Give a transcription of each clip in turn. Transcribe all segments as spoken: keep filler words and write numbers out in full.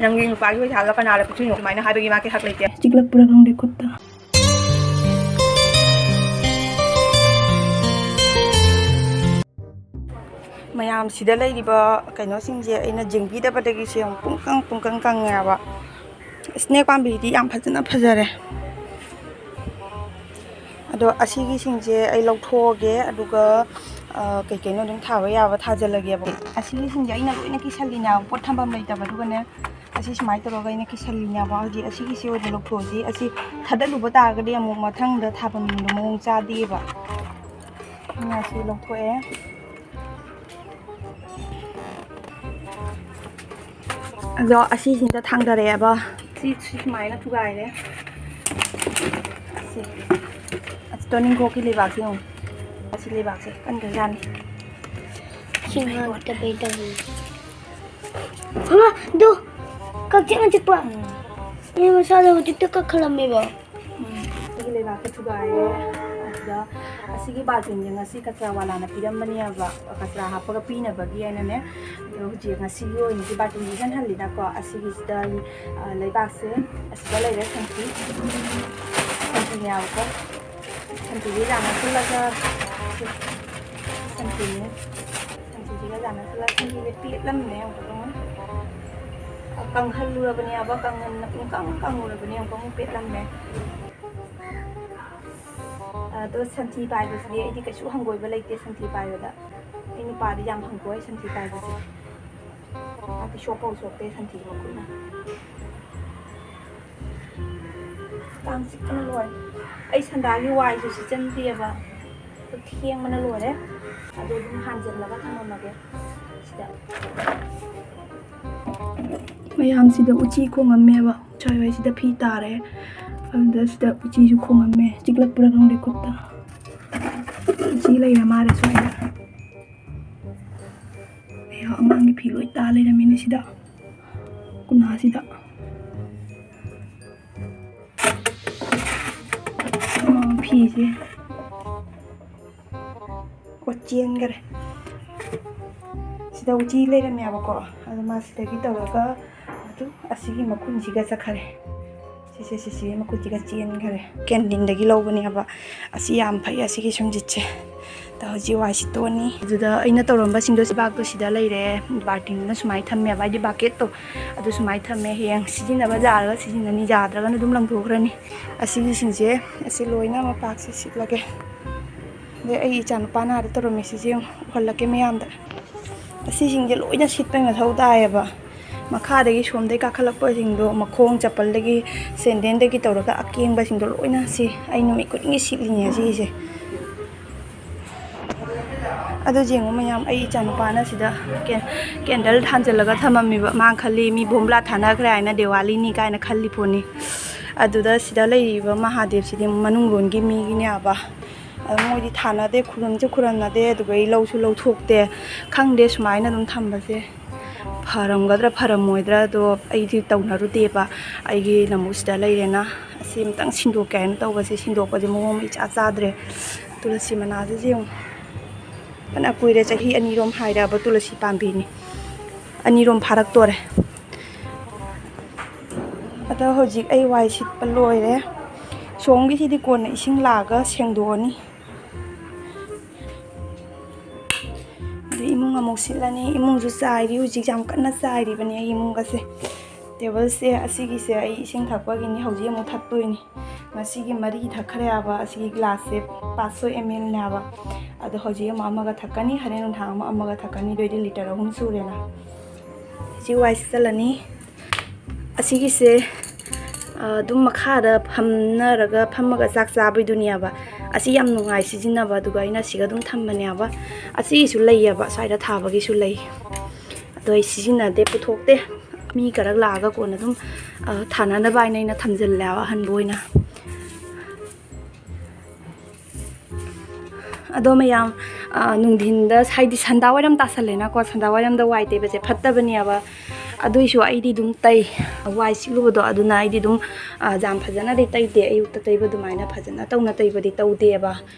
ꯅꯪꯒꯤ ꯅꯨꯄꯥꯒꯤ ꯑꯣꯏꯊꯥꯡꯗ ꯀꯅꯥꯗ ꯄꯤꯊꯣꯛꯏꯅꯣ? ꯑꯗꯨꯃꯥꯏꯅ ꯍꯥꯏꯕꯒꯤ ꯃꯥ ꯀꯩ ꯍꯛ ꯂꯩꯒꯦ? ꯆꯤꯛꯂꯛꯄ꯭ꯔꯥ ꯈꯪꯗꯦ ꯈꯨꯠꯇ꯫ ꯃꯌꯥꯝꯁꯤꯗ ꯂꯩꯔꯤꯕ ꯀꯩꯅꯣꯁꯤꯡꯁꯦ ꯑꯩꯅ ꯌꯦꯡꯕꯤꯗꯕꯗꯒꯤ ꯁꯦ ꯌꯦꯡꯉꯨ, ꯄꯨꯡꯀꯪ ꯄꯨꯡꯀꯪ ꯀꯪꯉꯦꯕ꯫ ꯁ꯭ꯅꯦꯛ ꯄꯥꯝꯕꯤꯗꯤ ꯌꯥꯝ ꯐꯖꯅ ꯐꯖꯔꯦ꯫ ꯑꯗꯣ ꯑꯁꯤꯒꯤꯁꯤꯡꯁꯦ ꯑꯩ ꯂꯧꯊꯣꯛꯑꯒꯦ, ꯑꯗꯨꯒ, ꯑ, ꯀꯩꯀꯩꯅꯣ ꯑꯗꯨꯝ ꯊꯥꯕ ꯌꯥꯕ ꯊꯥꯖꯤꯜꯂꯒꯦꯕ꯫ ꯑꯁꯤꯒꯤꯁꯤꯡꯁꯦ ꯑꯩꯅ ꯂꯣꯏꯅ ꯀꯤꯁꯜꯂꯤꯅꯦꯕ, ꯄꯣꯠ ꯊꯝꯐꯝ ꯂꯩꯇꯕ꯫ ꯑꯗꯨꯒꯅꯦ, ꯑꯁꯤ ꯁꯨꯃꯥꯏꯅ ꯇꯧꯔꯒ ꯑꯩꯅ ꯀꯤꯁꯜꯂꯤꯅꯦꯕ꯫ ꯍꯧꯖꯤꯛ ꯑꯁꯤꯒꯤꯁꯤ ꯑꯣꯏꯅ ꯂꯧꯊꯣꯛꯑꯁꯤ꯫ ꯑꯁꯤ ꯊꯥꯗꯠꯂꯨꯕ ꯇꯥꯔꯒꯗꯤ ꯑꯃꯨꯛ ꯃꯊꯪꯗ ꯊꯥꯐꯝꯗꯣ ꯃꯑꯣꯡ ꯆꯥꯗꯦꯕ꯫ ꯑꯩꯅ ꯑꯁꯤ ꯂꯧꯊꯣꯛꯑꯦ꯫ ꯑꯗꯣ ꯑꯁꯤꯁꯤꯗ ꯊꯥꯡꯗꯔꯛꯑꯦꯕ꯫ ꯁꯤ, ꯁꯤ ꯁꯨꯃꯥꯏꯅ ꯊꯨꯒꯥꯏꯔꯦ꯫ ꯑꯁꯤ, ꯑꯁꯤ ꯇꯣꯅꯤꯡꯈꯣꯛꯀꯤ ꯂꯩꯕꯥꯛꯁꯦ ꯌꯦꯡꯉꯨ꯫ ꯑꯁꯤ ꯂꯩꯕꯥꯛꯁꯦ ꯀꯟꯈ꯭ꯔꯖꯥꯠꯅꯤ꯫ ꯁꯤ ꯉꯥꯛꯇ ꯀꯩ ꯇꯧꯔꯤ? ꯑꯃ, ꯑꯗꯨ, ꯀꯛꯆꯦꯡꯅ ꯆꯤꯛꯄ꯫ ꯎꯝ꯫ ꯑꯩ ꯃꯁꯥꯗꯣ ꯍꯧꯖꯤꯛꯇ ꯀꯛꯈꯠꯂꯝꯃꯦꯕ꯫ ꯎꯝ, ꯑꯗꯨꯒꯤ ꯂꯩꯕꯥꯛꯇ ꯊꯨꯒꯥꯏꯔꯦ꯫ ꯑꯗꯨꯗ ꯑꯁꯤꯒꯤ ꯕꯥꯜꯇꯤꯟꯁꯦ ꯉꯁꯤ ꯀꯆꯥ ꯋꯥꯂꯥꯅ ꯄꯤꯔꯝꯕꯅꯦꯕ, ꯀꯆꯥ ꯍꯥꯞꯄꯒ ꯄꯤꯅꯕꯒꯤ ꯍꯥꯏꯅꯅꯦ꯫ ꯑꯗꯣ ꯍꯧꯖꯤꯛ ꯉꯁꯤꯒꯤ ꯑꯣꯏꯅꯗꯤ ꯕꯥꯜꯇꯤꯟꯁꯦ ꯏꯍꯜꯂꯤꯗꯀꯣ꯫ ꯑꯁꯤꯒꯤꯁꯤꯗ, ꯑ, ꯂꯩꯕꯥꯛꯁꯦ ꯑꯁꯤꯗ ꯂꯩꯔꯦ, ꯁꯟꯊꯤ꯫ ꯁꯟꯊꯤꯅꯦꯕꯀꯣ꯫ ꯁꯟꯊꯤꯁꯦ ꯌꯥꯝꯅ ꯐꯨꯜꯂꯒ, ꯁꯟꯊꯤꯅꯦ꯫ ꯁꯟꯊꯤꯁꯤꯒ ꯌꯥꯅꯁꯜꯂꯒ ꯁꯟꯊꯤꯁꯦ ꯄꯦꯠꯂꯝꯃꯦ ꯑꯃꯨꯛꯀ꯫ ꯀꯪꯍꯜꯂꯨꯔꯕꯅꯦꯕ, ꯀꯪꯍꯟ-, ꯄꯨꯡꯀꯪ ꯀꯪꯉꯨꯔꯕꯅꯦ ꯑꯃꯨꯛꯀ, ꯑꯃꯨꯛ ꯄꯦꯠꯂꯝꯃꯦ꯫ ꯑꯗꯣ ꯁꯟꯊꯤ ꯄꯥꯏꯕꯁꯤꯗꯤ ꯑꯩꯗꯤ ꯀꯩꯁꯨ ꯍꯪꯒꯣꯏꯕ ꯂꯩꯇꯦ ꯁꯟꯊꯤ ꯄꯥꯏꯕꯗ꯫ ꯑꯩ ꯅꯨꯄꯥꯗꯤ ꯌꯥꯝ ꯍꯪꯒꯣꯏ ꯁꯟꯊꯤ ꯄꯥꯏꯕꯁꯦ꯫ ꯃꯥꯗꯤ ꯁꯣꯛꯄꯕꯨ ꯁꯣꯛꯇꯦ ꯁꯟꯊꯤ ꯃꯈꯨꯠꯅ꯫ ꯀꯥꯡ ꯆꯤꯛꯄꯅ ꯂꯣꯏꯔꯦ꯫ ꯑꯩ ꯁꯟꯗꯥꯒꯤ ꯋꯥꯏꯁꯨ ꯁꯤꯠꯆꯟꯗꯦꯕ꯫ ꯊꯦꯡꯕꯅ ꯂꯣꯏꯔꯦ꯫ ꯑꯗꯨ ꯑꯗꯨꯝ ꯍꯥꯟꯖꯜꯂꯒ ꯊꯝꯃꯝꯃꯒꯦ ꯁꯤꯗ꯫ ꯃꯌꯥꯝꯁꯤꯗ ꯎꯆꯤ ꯈꯣꯡꯉꯝꯃꯦꯕ꯫ ꯁ꯭ꯋꯥꯏꯋꯥꯏꯁꯤꯗ ꯐꯤ ꯇꯥꯔꯦ꯫ ꯑꯗꯨꯗ ꯁꯤꯗ ꯎꯆꯤꯁꯨ ꯈꯣꯡꯉꯝꯃꯦ꯫ ꯆꯤꯛꯂꯛꯄ꯭ꯔꯥ ꯈꯪꯗꯦ ꯈꯨꯠꯇ꯫ ꯎꯆꯤ ꯂꯩꯔ ꯃꯥꯜꯂꯦ ꯁ꯭ꯋꯥꯏꯗ꯫ ꯑꯌꯥ, ꯑꯉꯥꯡꯒꯤ ꯐꯤ ꯂꯣꯏ ꯇꯥ ꯂꯩꯔꯝꯃꯤꯅꯦ ꯁꯤꯗ꯫ ꯀꯨꯅꯥꯁꯤꯗ꯫ ꯑꯉꯥꯡ ꯐꯤꯁꯦ꯫ ꯑꯣ, ꯆꯦꯟꯈꯔꯦ꯫ ꯁꯤꯗ ꯎꯆꯤ ꯂꯩꯔꯝꯃꯦꯕꯀꯣ꯫ ꯑꯗꯣ ꯃꯥ ꯁꯤꯗꯒꯤ ꯇꯧꯔꯒ ꯑꯗꯨ ꯑꯁꯤꯒꯤ ꯃꯈꯨꯟꯁꯤꯒ ꯆꯠꯈꯔꯦ꯫ ꯁꯤꯁꯦ, ꯁꯤꯁꯤꯒꯤ ꯃꯈꯨꯟꯁꯤꯒ ꯆꯦꯟꯈꯔꯦ꯫ ꯀꯦꯟꯇꯤꯟꯗꯒꯤ ꯂꯧꯕꯅꯦꯕ꯫ ꯑꯁꯤ ꯌꯥꯝ ꯐꯩ, ꯑꯁꯤꯒꯤ ꯁꯨꯝꯖꯤꯠꯁꯦ꯫ ꯑꯗꯣ ꯍꯧꯖꯤꯛ ꯋꯥꯏ ꯁꯤꯠꯇꯣꯛꯑꯅꯤ꯫ ꯑꯗꯨꯗ ꯑꯩꯅ ꯇꯧꯔꯝꯕꯁꯤꯡꯗꯣ ꯁꯤꯕꯥꯛꯇꯣ ꯁꯤꯗ ꯂꯩꯔꯦ꯫ ꯕꯥꯔꯇꯤꯟꯗ ꯁꯨꯃꯥꯏꯅ ꯊꯝꯃꯦꯕ, ꯍꯥꯏꯗꯤ ꯕꯥꯀꯦꯠꯇꯣ꯫ ꯑꯗꯨ ꯁꯨꯃꯥꯏꯅ ꯊꯝꯃꯦ꯫ ꯍꯌꯦꯡ ꯁꯤꯖꯤꯟꯅꯕ ꯌꯥꯔꯒ ꯁꯤꯖꯤꯟꯅꯅꯤ, ꯌꯥꯗ꯭ꯔꯒꯅ ꯑꯗꯨꯝ ꯂꯪꯊꯣꯛꯈ꯭ꯔꯅꯤ꯫ ꯑꯁꯤꯒꯤꯁꯤꯡꯁꯦ, ꯑꯁꯤ ꯂꯣꯏꯅ ꯃꯄꯥꯛꯁꯦ ꯁꯤꯠꯂꯒꯦ꯫ ꯑꯗꯩ ꯑꯩ ꯏꯆꯥꯅꯨꯄꯥꯅ ꯑꯥꯗ ꯇꯧꯔꯝꯃꯦ, ꯁꯤꯁꯦ ꯌꯦꯡꯉꯨ, ꯎꯍꯜꯂꯛꯀꯦ ꯃꯌꯥꯝꯗ꯫ ꯑꯁꯤꯁꯤꯡꯁꯦ ꯂꯣꯏꯅ ꯁꯤꯠꯄꯩ ꯃꯊꯧ ꯇꯥꯏꯌꯦꯕ꯫ ꯃꯈꯥꯗꯒꯤ ꯁꯣꯝꯗꯒꯤ ꯀꯥꯈꯠꯂꯛꯄꯁꯤꯡꯗꯣ, ꯃꯈꯣꯡ ꯆꯄꯜꯗꯒꯤ, ꯁꯦꯟꯗꯦꯟꯗꯒꯤ ꯇꯧꯔꯒ ꯑꯀꯦꯡꯕꯁꯤꯡꯗꯣ ꯂꯣꯏꯅ ꯁꯤ ꯑꯩ ꯅꯨꯃꯤꯠ ꯈꯨꯗꯤꯡꯒꯤ ꯁꯤꯠꯂꯤꯅꯦ ꯁꯤꯒꯤꯁꯦ꯫ ꯑꯗꯨ ꯌꯦꯡꯉꯨ ꯃꯌꯥꯝ, ꯑꯩ ꯏꯆꯥꯅꯨꯄꯥꯅ ꯁꯤꯗ ꯀꯦ-, ꯀꯦꯟꯗꯜ ꯊꯥꯟꯖꯜꯂꯒ ꯊꯝꯃꯝꯃꯤꯕ꯫ ꯃꯥ ꯈꯜꯂꯤ ꯃꯤ ꯕꯣꯝꯕ꯭ꯂꯥ ꯊꯥꯅꯈ꯭ꯔꯦ ꯍꯥꯏꯅ, ꯗꯤꯋꯥꯂꯤꯅꯤ ꯀꯥꯏꯅ ꯈꯜꯂꯤ ꯄꯣꯠꯅꯤ꯫ ꯑꯗꯨꯗ ꯁꯤꯗ ꯂꯩꯔꯤꯕ ꯃꯍꯥꯗꯦꯕꯁꯤꯗꯤ ꯃꯅꯨꯡꯂꯣꯟꯒꯤ ꯃꯤꯒꯤꯅꯦꯕ꯫ ꯑꯗꯣ ꯃꯣꯏꯗꯤ ꯊꯥꯅꯗꯦ, ꯈꯨꯔꯨꯝꯁꯨ ꯈꯨꯔꯨꯝꯅꯗꯦ, ꯑꯗꯨꯒ ꯑꯩ ꯂꯧꯁꯨ ꯂꯧꯊꯣꯛꯇꯦ꯫ ꯈꯪꯗꯦ ꯁꯨꯃꯥꯏꯅ ꯑꯗꯨꯝ ꯊꯝꯕꯁꯦ ꯐꯔꯝꯒꯗ꯭ꯔꯥ ꯐꯔꯝꯃꯣꯏꯗ꯭ꯔꯥ, ꯑꯗꯣ ꯑꯩꯗꯤ ꯇꯧꯅꯔꯨꯗꯦꯕ꯫ ꯑꯩꯒꯤ ꯂꯝꯕꯨ ꯁꯤꯗ ꯂꯩꯔꯦꯅ ꯑꯁꯤ ꯑꯃꯇꯪ ꯁꯤꯟꯗꯣꯛꯀꯦ ꯍꯥꯏꯅ ꯇꯧꯕꯁꯦ, ꯁꯤꯟꯗꯣꯛꯄꯁꯦ ꯃꯑꯣꯡ ꯑꯃ ꯏꯆꯥ ꯆꯥꯗ꯭ꯔꯦ꯫ ꯇꯨꯂꯁꯤ ꯃꯅꯥꯁꯤꯁꯨ ꯌꯦꯡꯉꯨ, ꯐꯅ ꯀꯨꯏꯔꯦ, ꯆꯍꯤ ꯑꯅꯤꯔꯣꯝ ꯍꯥꯏꯔꯕ ꯇꯨꯂꯁꯤ ꯄꯥꯝꯕꯤꯅꯤ, ꯑꯅꯤꯔꯣꯝ ꯐꯥꯔꯛꯇꯣꯔꯦ꯫ ꯑꯗꯣ ꯍꯧꯖꯤꯛ ꯑꯩ ꯋꯥꯏ ꯁꯤꯠꯄ ꯂꯣꯏꯔꯦ꯫ ꯁꯣꯝꯒꯤꯁꯤꯗꯤ ꯀꯣꯟꯅ ꯏꯁꯤꯡ ꯂꯥꯛꯑꯒ ꯁꯦꯡꯗꯣꯛꯑꯅꯤ꯫ ꯑꯗꯩ ꯏꯃꯨꯡ ꯑꯃꯨꯛ ꯁꯤꯠꯂꯅꯤ꯫ ꯏꯃꯨꯡꯁꯨ ꯆꯥꯏꯔꯤ, ꯍꯧꯖꯤꯛ ꯌꯥꯝ ꯀꯟꯅ ꯆꯥꯏꯔꯤꯕꯅꯤ ꯑꯩ ꯏꯃꯨꯡꯒꯁꯦ꯫ ꯇꯦꯕꯜꯁꯦ, ꯑꯁꯤꯒꯤꯁꯦ ꯑꯩ ꯏꯁꯤꯡ ꯊꯛꯄꯒꯤꯅꯤ, ꯍꯧꯖꯤꯛ ꯑꯃꯨꯛ ꯊꯛꯇꯣꯏꯅꯤ꯫ ꯉꯁꯤꯒꯤ ꯃꯔꯤ ꯊꯛꯈ꯭ꯔꯦ ꯍꯥꯏꯕ꯫ ꯑꯁꯤꯒꯤ ꯒ꯭ꯂꯥꯁꯁꯦ ꯄꯥꯁ ꯁꯣꯏ ꯑꯦꯝ ꯑꯦꯜꯅꯦ ꯍꯥꯏꯕ꯫ ꯑꯗꯣ ꯍꯧꯖꯤꯛ ꯑꯃꯨꯛ ꯑꯃꯒ ꯊꯛꯀꯅꯤ, ꯍꯣꯔꯦꯟ ꯅꯨꯡꯗꯥꯡ ꯑꯃꯨꯛ ꯑꯃꯒ ꯊꯛꯀꯅꯤ, ꯑꯗꯨꯑꯣꯏꯗꯤ ꯂꯤꯇꯔ ꯑꯍꯨꯝ ꯁꯨꯔꯦꯅ꯫ ꯁꯤ ꯋꯥꯏ ꯁꯤꯠꯆꯜꯂꯅꯤ꯫ ꯑꯁꯤꯒꯤꯁꯦ, ꯑ, ꯑꯗꯨꯝ ꯃꯈꯥꯗ ꯐꯝꯅꯔꯒ, ꯐꯝꯃꯒ ꯆꯥꯛ ꯆꯥꯕꯩꯗꯨꯅꯦꯕ꯫ ꯑꯁꯤ ꯌꯥꯝ ꯅꯨꯡꯉꯥꯏ ꯁꯤꯖꯤꯟꯅꯕ, ꯑꯗꯨꯒ ꯑꯩꯅ ꯁꯤꯒ ꯑꯗꯨꯝ ꯊꯝꯕꯅꯦꯕ꯫ ꯑꯁꯤꯒꯤꯁꯨ ꯂꯩꯌꯦꯕ, ꯁ꯭ꯋꯥꯏꯗ ꯊꯥꯕꯒꯤꯁꯨ ꯂꯩ꯫ ꯑꯗꯣ ꯑꯩ ꯁꯤꯖꯤꯟꯅꯗꯦ, ꯄꯨꯊꯣꯛꯇꯦ꯫ ꯃꯤ ꯈꯔ ꯂꯥꯛꯑꯒ ꯀꯣꯟꯅ ꯑꯗꯨꯝ, ꯑ, ꯊꯥꯅꯅꯕ ꯍꯥꯏꯅ ꯑꯩꯅ ꯊꯝꯖꯤꯜꯂꯦꯕ, ꯑꯍꯟꯕ ꯑꯣꯏꯅ꯫ ꯑꯗꯣ ꯃꯌꯥꯝ, ꯑ, ꯅꯨꯡꯊꯤꯟꯗ, ꯍꯥꯏꯗꯤ ꯁꯟꯗꯥ ꯋꯥꯏꯔꯝ ꯇꯥꯁꯜꯂꯦꯅꯀꯣ, ꯁꯟꯗꯥ ꯋꯥꯏꯔꯝꯗ ꯋꯥꯏ ꯇꯩꯕꯁꯦ ꯐꯠꯇꯕꯅꯦꯕ꯫ ꯑꯗꯨꯏꯁꯨ ꯑꯩꯗꯤ ꯑꯗꯨꯝ ꯇꯩ꯫ ꯋꯥꯏ ꯁꯤꯠꯂꯨꯕꯗꯣ ꯑꯗꯨꯅ ꯑꯩꯗꯤ ꯑꯗꯨꯝ, ꯑ, ꯌꯥꯝ ꯐꯖꯅꯗꯤ ꯇꯩꯗꯦ꯫ ꯑꯌꯨꯛꯇ ꯇꯩꯕ ꯑꯗꯨꯃꯥꯏꯅ ꯐꯖꯅ ꯇꯧꯅ ꯇꯩꯕꯗꯤ ꯇꯧꯗꯦꯕ꯫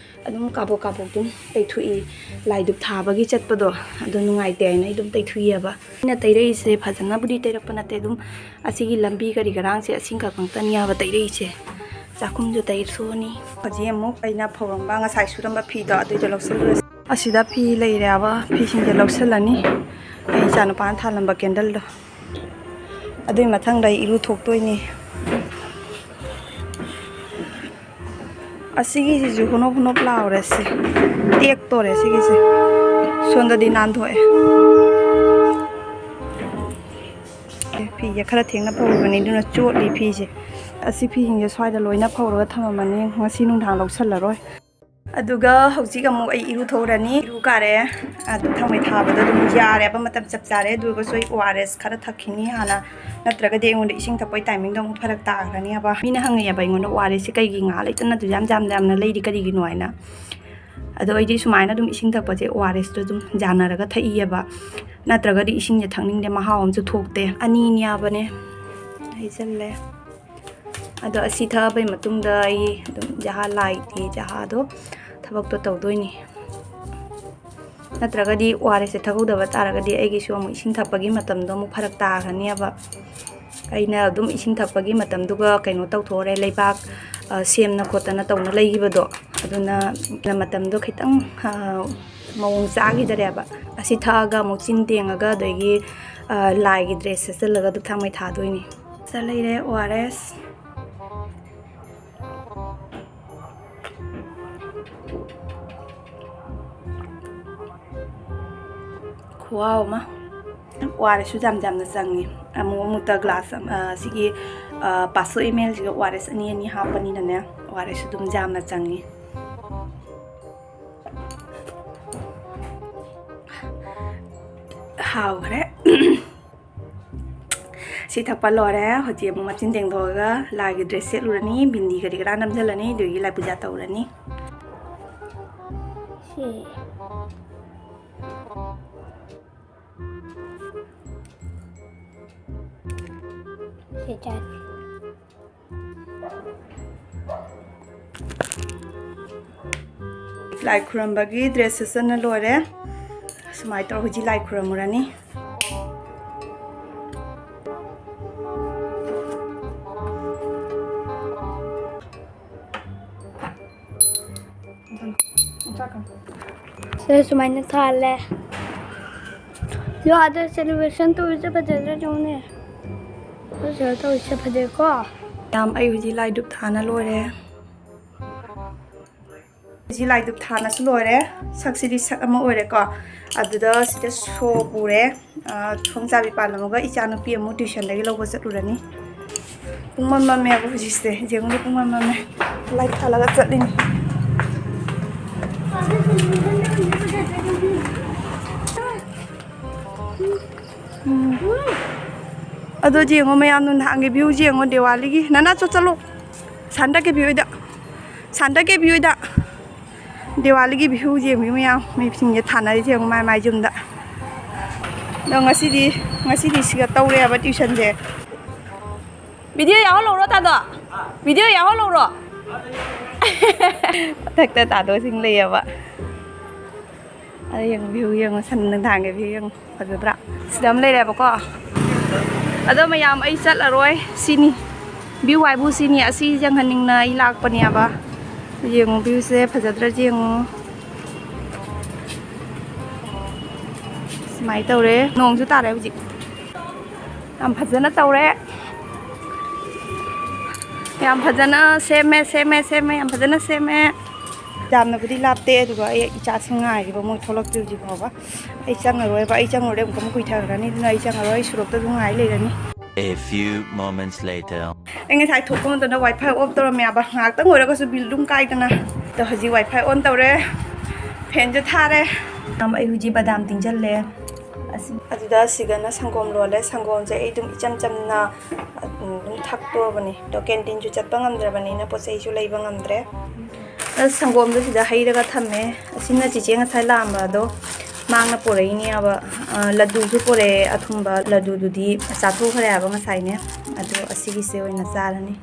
ꯑꯗꯨꯝ ꯀꯥꯕꯣꯛ ꯀꯥꯕꯣꯛ ꯑꯗꯨꯝ ꯇꯩꯊꯣꯛꯏ꯫ ꯂꯥꯏ ꯙꯨꯞ ꯊꯥꯕꯒꯤ ꯆꯠꯄꯗꯣ ꯑꯗꯨ ꯅꯨꯡꯉꯥꯏꯇꯦ ꯍꯥꯏꯅ ꯑꯩ ꯑꯗꯨꯝ ꯇꯩꯊꯣꯛꯏꯑꯕ꯫ ꯑꯩꯅ ꯇꯩꯔꯛꯏꯁꯦ ꯐꯖꯅꯕꯨꯗꯤ ꯇꯩꯔꯛꯄ ꯅꯠꯇꯦ꯫ ꯑꯗꯨꯝ ꯑꯁꯤꯒꯤ ꯂꯝꯕꯤ ꯀꯔꯤ ꯀꯔꯥꯡꯁꯦ ꯑꯁꯤꯡꯈꯛ ꯉꯥꯛꯇꯅꯤꯕ ꯇꯩꯔꯛꯏꯁꯦ꯫ ꯆꯥꯛꯈꯨꯝꯁꯨ ꯇꯩꯊꯣꯛꯑꯅꯤ꯫ ꯍꯧꯖꯤꯛ ꯑꯃꯨꯛ ꯑꯩꯅ ꯐꯧꯔꯝꯕ, ꯉꯁꯥꯏ ꯁꯨꯔꯝꯕ ꯐꯤꯗꯣ ꯑꯗꯨꯏꯗꯣ ꯂꯧꯁꯤꯜꯂꯨꯔꯁꯤ꯫ ꯑꯁꯤꯗ ꯐꯤ ꯂꯩꯔꯦꯕ, ꯐꯤꯁꯤꯡꯁꯦ ꯂꯧꯁꯤꯜꯂꯅꯤ꯫ ꯑꯩ ꯏꯆꯥꯅꯨꯄꯥꯅ ꯊꯥꯜꯂꯝꯕ ꯀꯦꯟꯗꯜꯗꯣ꯫ ꯑꯗꯨꯏ ꯃꯊꯪꯗ ꯑꯩ ꯏꯔꯨ ꯊꯣꯛꯇꯣꯏꯅꯤ꯫ ꯑꯁꯤꯒꯤꯁꯤꯁꯨ ꯍꯨꯅꯣꯞ ꯍꯨꯅꯣꯞ ꯂꯥꯎꯔꯦ ꯁꯦ꯫ ꯇꯦꯛꯇꯣꯔꯦ ꯁꯤꯒꯤꯁꯦ꯫ ꯁꯣꯝꯗꯗꯤ ꯅꯥꯟꯊꯣꯛꯑꯦ꯫ ꯑꯦ, ꯐꯤꯁꯦ ꯈꯔ ꯊꯦꯡꯅ ꯐꯧꯔꯕꯅꯤ, ꯑꯗꯨꯅ ꯆꯣꯠꯂꯤ ꯐꯤꯁꯦ꯫ ꯑꯁꯤ ꯐꯤꯁꯤꯡꯁꯦ ꯁ꯭ꯋꯥꯏꯗ ꯂꯣꯏꯅ ꯐꯧꯔꯒ ꯊꯝꯃꯝꯃꯅꯤ, ꯉꯁꯤ ꯅꯨꯡꯗꯥꯡ ꯂꯧꯁꯜꯂꯔꯣꯏ꯫ ꯑꯗꯨꯒ ꯍꯧꯖꯤꯛ ꯑꯃꯨꯛ ꯑꯩ ꯏꯔꯨ ꯊꯣꯛꯎꯔꯅꯤ꯫ ꯏꯔꯨ ꯀꯥꯔꯦ꯫ ꯑꯗꯨ ꯊꯥꯡꯃꯩ ꯊꯥꯕꯗꯣ ꯑꯗꯨꯝ ꯌꯥꯔꯦꯕ, ꯃꯇꯝ ꯆꯞ ꯆꯥꯔꯦ꯫ ꯑꯗꯨꯒꯁꯨ ꯑꯩ O R S ꯈꯔ ꯊꯛꯈꯤꯅꯤ ꯍꯥꯟꯅ, ꯅꯠꯇ꯭ꯔꯒꯗꯤ ꯑꯩꯉꯣꯟꯗ ꯏꯁꯤꯡ ꯊꯛꯄꯒꯤ timing ꯗꯣ ꯑꯃꯨꯛ ꯐꯔꯛ ꯇꯥꯈ꯭ꯔꯅꯦꯕ꯫ ꯃꯤꯅ ꯍꯪꯉꯛꯑꯦꯕ ꯑꯩꯉꯣꯟꯗ, "O R S ꯁꯦ ꯀꯩꯒꯤ ꯉꯥ ꯂꯩꯇꯅ ꯑꯗꯨ ꯌꯥꯝ ꯌꯥꯝ ꯌꯥꯝꯅ ꯂꯩꯔꯤ, ꯀꯔꯤꯒꯤꯅꯣ?" ꯍꯥꯏꯅ꯫ ꯑꯗꯣ ꯑꯩꯗꯤ ꯁꯨꯃꯥꯏꯅ ꯑꯗꯨꯝ ꯏꯁꯤꯡ ꯊꯛꯄꯁꯦ O R S ꯇꯣ ꯑꯗꯨꯝ ꯌꯥꯅꯔꯒ ꯊꯛꯏꯌꯦꯕ, ꯅꯠꯇ꯭ꯔꯒꯗꯤ ꯏꯁꯤꯡꯁꯦ ꯊꯛꯅꯤꯡꯗꯦ, ꯃꯍꯥꯎ ꯑꯃꯁꯨ ꯊꯣꯛꯇꯦ꯫ ꯑꯅꯤꯅꯦꯕꯅꯦ ꯍꯩꯖꯜꯂꯦ꯫ ꯑꯗꯣ ꯑꯁꯤ ꯊꯛꯑꯕꯩ ꯃꯇꯨꯡꯗ ꯑꯩ ꯑꯗꯨꯝ ꯖꯍꯥ ꯂꯥꯏꯒꯤ ꯖꯍꯥꯗꯣ ꯊꯕꯛꯇꯣ ꯇꯧꯗꯣꯏꯅꯤ꯫ ꯅꯠꯇ꯭ꯔꯒꯗꯤ O R S ꯁꯦ ꯊꯛꯍꯧꯗꯕ ꯇꯥꯔꯒꯗꯤ ꯑꯩꯒꯤꯁꯨ ꯑꯃꯨꯛ ꯏꯁꯤꯡ ꯊꯛꯄꯒꯤ ꯃꯇꯝꯗꯣ ꯑꯃꯨꯛ ꯐꯔꯛ ꯇꯥꯈ꯭ꯔꯅꯦꯕ꯫ ꯑꯩꯅ ꯑꯗꯨꯝ ꯏꯁꯤꯡ ꯊꯛꯄꯒꯤ ꯃꯇꯝꯗꯨꯒ ꯀꯩꯅꯣ ꯇꯧꯊꯣꯛꯑꯔꯦ, ꯂꯩꯕꯥꯛ, ꯑ, ꯁꯦꯝꯅ ꯈꯣꯠꯇꯅ ꯇꯧꯅ ꯂꯩꯈꯤꯕꯗꯣ, ꯑꯗꯨꯅ ꯃꯇꯝꯗꯣ ꯈꯤꯇꯪ, ꯑ, ꯃꯑꯣꯡ ꯆꯥꯈꯤꯗꯔꯦꯕ꯫ ꯑꯁꯤ ꯊꯛꯑꯒ ꯑꯃꯨꯛ ꯆꯤꯟ ꯇꯦꯡꯉꯒ ꯑꯗꯒꯤ, ꯑ, ꯂꯥꯏꯒꯤ dress ꯁꯦꯠꯆꯜꯂꯒ ꯙꯨꯞ ꯊꯥꯡꯃꯩ ꯊꯥꯗꯣꯏꯅꯤ꯫ ꯁꯤꯗ ꯂꯩꯔꯦ O R S꯫ ꯈꯨꯍꯥꯎ ꯑꯃ꯫ O R S ꯁꯨ ꯌꯥꯝ ꯌꯥꯝꯅ ꯆꯪꯉꯤ꯫ ꯑꯃꯨꯛ ꯑꯃꯨꯛꯇ glass ꯑꯃ, ꯑ, ꯁꯤꯒꯤ, ꯑ, ꯄꯥꯁꯣ M L ꯁꯤꯒ O R S ꯑꯅꯤ ꯑꯅꯤ ꯍꯥꯞꯄꯅꯤꯅꯅꯦ, O R S ꯁꯨ ꯑꯗꯨꯝ ꯌꯥꯝꯅ ꯆꯪꯉꯤ꯫ ꯍꯥꯎꯈ꯭ꯔꯦ꯫ ꯁꯤ ꯊꯛꯄ ꯂꯣꯏꯔꯦ꯫ ꯍꯧꯖꯤꯛ ꯑꯃꯨꯛ ꯃꯆꯤꯟ ꯇꯦꯡꯊꯣꯛꯑꯒ ꯂꯥꯏꯒꯤ dress ꯁꯦꯠꯂꯨꯔꯅꯤ, ꯕꯤꯟꯗꯤ ꯀꯔꯤ ꯀꯔꯥ ꯅꯝꯁꯤꯜꯂꯅꯤ, ꯑꯗꯨꯒꯤ ꯂꯥꯏ ꯄꯨꯖꯥ ꯇꯧꯔꯅꯤ꯫ ꯁꯤ꯫ ꯆꯦ ꯆꯥꯅꯤ꯫ ꯂꯥꯏ ꯈꯨꯔꯝꯕꯒꯤ ꯗ꯭ꯔꯦꯁ ꯁꯦꯠꯆꯟꯅ ꯂꯣꯏꯔꯦ꯫ ꯁꯨꯃꯥꯏꯅ ꯇꯧꯔ ꯍꯧꯖꯤꯛ ꯂꯥꯏ ꯈꯨꯔꯝꯃꯨꯔꯅꯤ꯫ ꯁꯦ ꯁꯨꯃꯥꯏꯅ ꯊꯥꯜꯂꯦ꯫ ꯌꯣ, ꯑꯥꯗ celebration ꯇꯧꯔꯤꯁꯦ ꯐꯖꯗ꯭ꯔꯥ ꯌꯦꯡꯉꯨꯅꯦ꯫ ꯑꯩꯈꯣꯏ ꯁꯤꯗ ꯇꯧꯔꯤꯁꯦ ꯐꯖꯩꯀꯣ꯫ ꯌꯥꯝ, ꯑꯩ ꯍꯧꯖꯤꯛ ꯂꯥꯏ ꯙꯨꯞ ꯊꯥꯅ ꯂꯣꯏꯔꯦ꯫ ꯍꯧꯖꯤꯛ ꯂꯥꯏ ꯙꯨꯞ ꯊꯥꯅꯁꯨ ꯂꯣꯏꯔꯦ꯫ ꯁꯛꯁꯤꯗꯤ ꯁꯛ ꯑꯃ ꯑꯣꯏꯔꯦꯀꯣ꯫ ꯑꯗꯨꯗ ꯁꯤꯗ ꯁꯣ ꯄꯨꯔꯦ꯫ ꯑ, ꯊꯣꯡ ꯆꯥꯕꯤ ꯄꯥꯜꯂꯝꯃꯒ ꯏꯆꯥꯅꯨꯄꯤ ꯑꯃꯨꯛ tuition ꯗꯒꯤ ꯂꯧꯕ ꯆꯠꯂꯨꯔꯅꯤ꯫ ꯄꯨꯡ ꯃꯝ ꯃꯝꯃꯦꯕ ꯍꯧꯖꯤꯛꯁꯦ꯫ ꯌꯦꯡꯉꯨꯅꯦ, ꯄꯨꯡ ꯃꯝ ꯃꯝꯃꯦ꯫ ꯂꯥꯏꯠ ꯊꯥꯜꯂꯒ ꯆꯠꯂꯤꯅꯤ꯫ ꯎꯝ꯫ ꯑꯗꯣ ꯌꯦꯡꯉꯣ ꯃꯌꯥꯝ, ꯅꯨꯡꯗꯥꯡꯒꯤ view ꯁꯦ ꯌꯦꯡꯉꯣ ꯗꯤꯋꯥꯂꯤꯒꯤ꯫ ꯅꯅꯥ ꯆꯣ ꯆꯠꯂꯣ꯫ ꯁꯥꯟꯇ ꯀꯦꯕꯤ ꯍꯣꯏꯗ꯫ ꯁꯥꯟꯇ ꯀꯦꯕꯤ ꯍꯣꯏꯗ꯫ ꯗꯤꯋꯥꯂꯤꯒꯤ view ꯁꯦ ꯌꯦꯡꯕꯤꯌꯨ ꯃꯌꯥꯝ꯫ ꯃꯤꯁꯤꯡꯁꯦ ꯊꯥꯅꯔꯤꯁꯦ ꯌꯦꯡꯉꯨ ꯃꯥꯏ ꯃꯥꯏ ꯌꯨꯝꯗ꯫ ꯑꯗꯣ ꯉꯁꯤꯗꯤ, ꯉꯁꯤꯗꯤ ꯁꯤꯒ ꯇꯧꯔꯦꯕ tuition ꯁꯦ꯫ Video ꯌꯥꯎꯍꯜꯂꯧꯔꯣ ꯇꯥꯗꯣ? Video ꯌꯥꯎꯍꯜꯂꯧꯔꯣ? ꯃꯊꯛꯇ ꯇꯥꯗꯣꯁꯤꯡ ꯂꯩꯌꯦꯕ꯫ ꯑꯗ ꯌꯦꯡꯉꯨ, view ꯌꯦꯡꯉꯨ, ꯁꯟ ꯅꯨꯡꯗꯥꯡꯒꯤ view ꯌꯦꯡꯉꯨ꯫ ꯐꯖꯗ꯭ꯔꯥ? ꯁꯤꯗ ꯑꯃ ꯂꯩꯔꯦꯕꯀꯣ꯫ ꯑꯗꯣ ꯃꯌꯥꯝ, ꯑꯩ ꯆꯠꯂꯔꯣꯏ꯫ ꯁꯤꯅꯤ꯫ View ꯍꯥꯏꯕꯨ ꯁꯤꯅꯤ꯫ ꯑꯁꯤ ꯌꯦꯡꯍꯟꯅꯤꯡꯅ ꯑꯩ ꯂꯥꯛꯄꯅꯦꯕ꯫ ꯌꯦꯡꯉꯨ, view ꯁꯦ ꯐꯖꯗ꯭ꯔꯥ ꯌꯦꯡꯉꯨ꯫ ꯁꯨꯃꯥꯏꯅ ꯇꯧꯔꯦ꯫ ꯅꯣꯡꯁꯨ ꯇꯥꯔꯦ ꯍꯧꯖꯤꯛ꯫ ꯌꯥꯝ ꯐꯖꯅ ꯇꯧꯔꯦ꯫ ꯌꯥꯝ ꯐꯖꯅ ꯁꯦꯝꯃꯦ, ꯁꯦꯝꯃꯦ, ꯁꯦꯝꯃꯦ꯫ ꯌꯥꯝ ꯐꯖꯅ ꯁꯦꯝꯃꯦ꯫ ꯌꯥꯝꯅꯕꯨꯗꯤ ꯂꯥꯞꯇꯦ, ꯑꯗꯨꯒ ꯑꯩ ꯏꯆꯥꯁꯤꯡ ꯉꯥꯏꯔꯤꯕ, ꯃꯣꯏ ꯊꯣꯛꯂꯛꯇ꯭ꯔꯤ ꯍꯧꯖꯤꯛ ꯐꯥꯎꯕ꯫ ꯑꯩ ꯆꯪꯉꯔꯣꯏꯕ, ꯑꯩ ꯆꯪꯉꯨꯔꯗꯤ ꯑꯃꯨꯛꯀ ꯑꯃꯨꯛ ꯀꯨꯏꯊꯈ꯭ꯔꯅꯤ, ꯑꯗꯨꯅ ꯑꯩ ꯆꯪꯉꯔꯣꯏ, ꯑꯩ ꯁꯣꯔꯣꯛꯇ ꯑꯗꯨꯝ ꯉꯥꯏ ꯂꯩꯔꯅꯤ꯫ A few moments later. ꯑꯩ ꯉꯁꯥꯏ ꯊꯣꯛꯄ ꯃꯇꯝꯗ WiFi off ꯇꯧꯔꯝꯃꯦꯕ, ꯉꯥꯏꯍꯥꯛꯇꯪ ꯑꯣꯏꯔꯒꯁꯨ bill ꯑꯗꯨꯝ ꯀꯥꯏꯗꯅ꯫ ꯑꯗꯣ ꯍꯧꯖꯤꯛ WiFi on ꯇꯧꯔꯦ, fan ꯁꯦ ꯊꯥꯔꯦ꯫ ꯑꯩ ꯍꯧꯖꯤꯛ ꯕꯗꯥꯝ ꯇꯤꯡꯁꯤꯜꯂꯦ꯫ ꯑꯁꯤ-, ꯑꯗꯨꯗ ꯁꯤꯒꯅ ꯁꯪꯒꯣꯝ ꯂꯣꯜꯂꯦ꯫ ꯁꯪꯒꯣꯝꯁꯦ ꯑꯩ ꯑꯗꯨꯝ ꯏꯆꯝ ꯆꯝꯅ ꯑꯗꯨꯝ ꯊꯛꯇꯣꯔꯕꯅꯤ꯫ ꯑꯗꯣ canteen ꯁꯨ ꯆꯠꯄ ꯉꯝꯗ꯭ꯔꯕꯅꯤꯅ ꯄꯣꯠ ꯆꯩꯁꯨ ꯂꯩꯕ ꯉꯝꯗ꯭ꯔꯦ꯫ ꯑꯁ, ꯁꯪꯒꯣꯝꯗꯣ ꯁꯤꯗ ꯍꯩꯔꯒ ꯊꯝꯃꯦ꯫ ꯑꯁꯤꯅ ꯆꯤꯆꯦ ꯉꯁꯥꯏ ꯂꯥꯛꯑꯝꯕ ꯑꯗꯣ ꯃꯥꯡꯅ ꯄꯣꯔꯛꯏꯅꯦꯕ꯫ ꯑ, ꯂꯗꯨꯁꯨ ꯄꯣꯔꯛꯑꯦ, ꯑꯊꯨꯝꯕ ꯂꯗꯨꯗꯨꯗꯤ ꯆꯥꯊꯣꯛꯈ꯭ꯔꯦ ꯍꯥꯏꯕ ꯉꯁꯥꯏꯅꯦ꯫ ꯑꯗꯣ ꯑꯁꯤꯒꯤꯁꯦ ꯑꯣꯏꯅ ꯆꯥꯔꯅꯤ꯫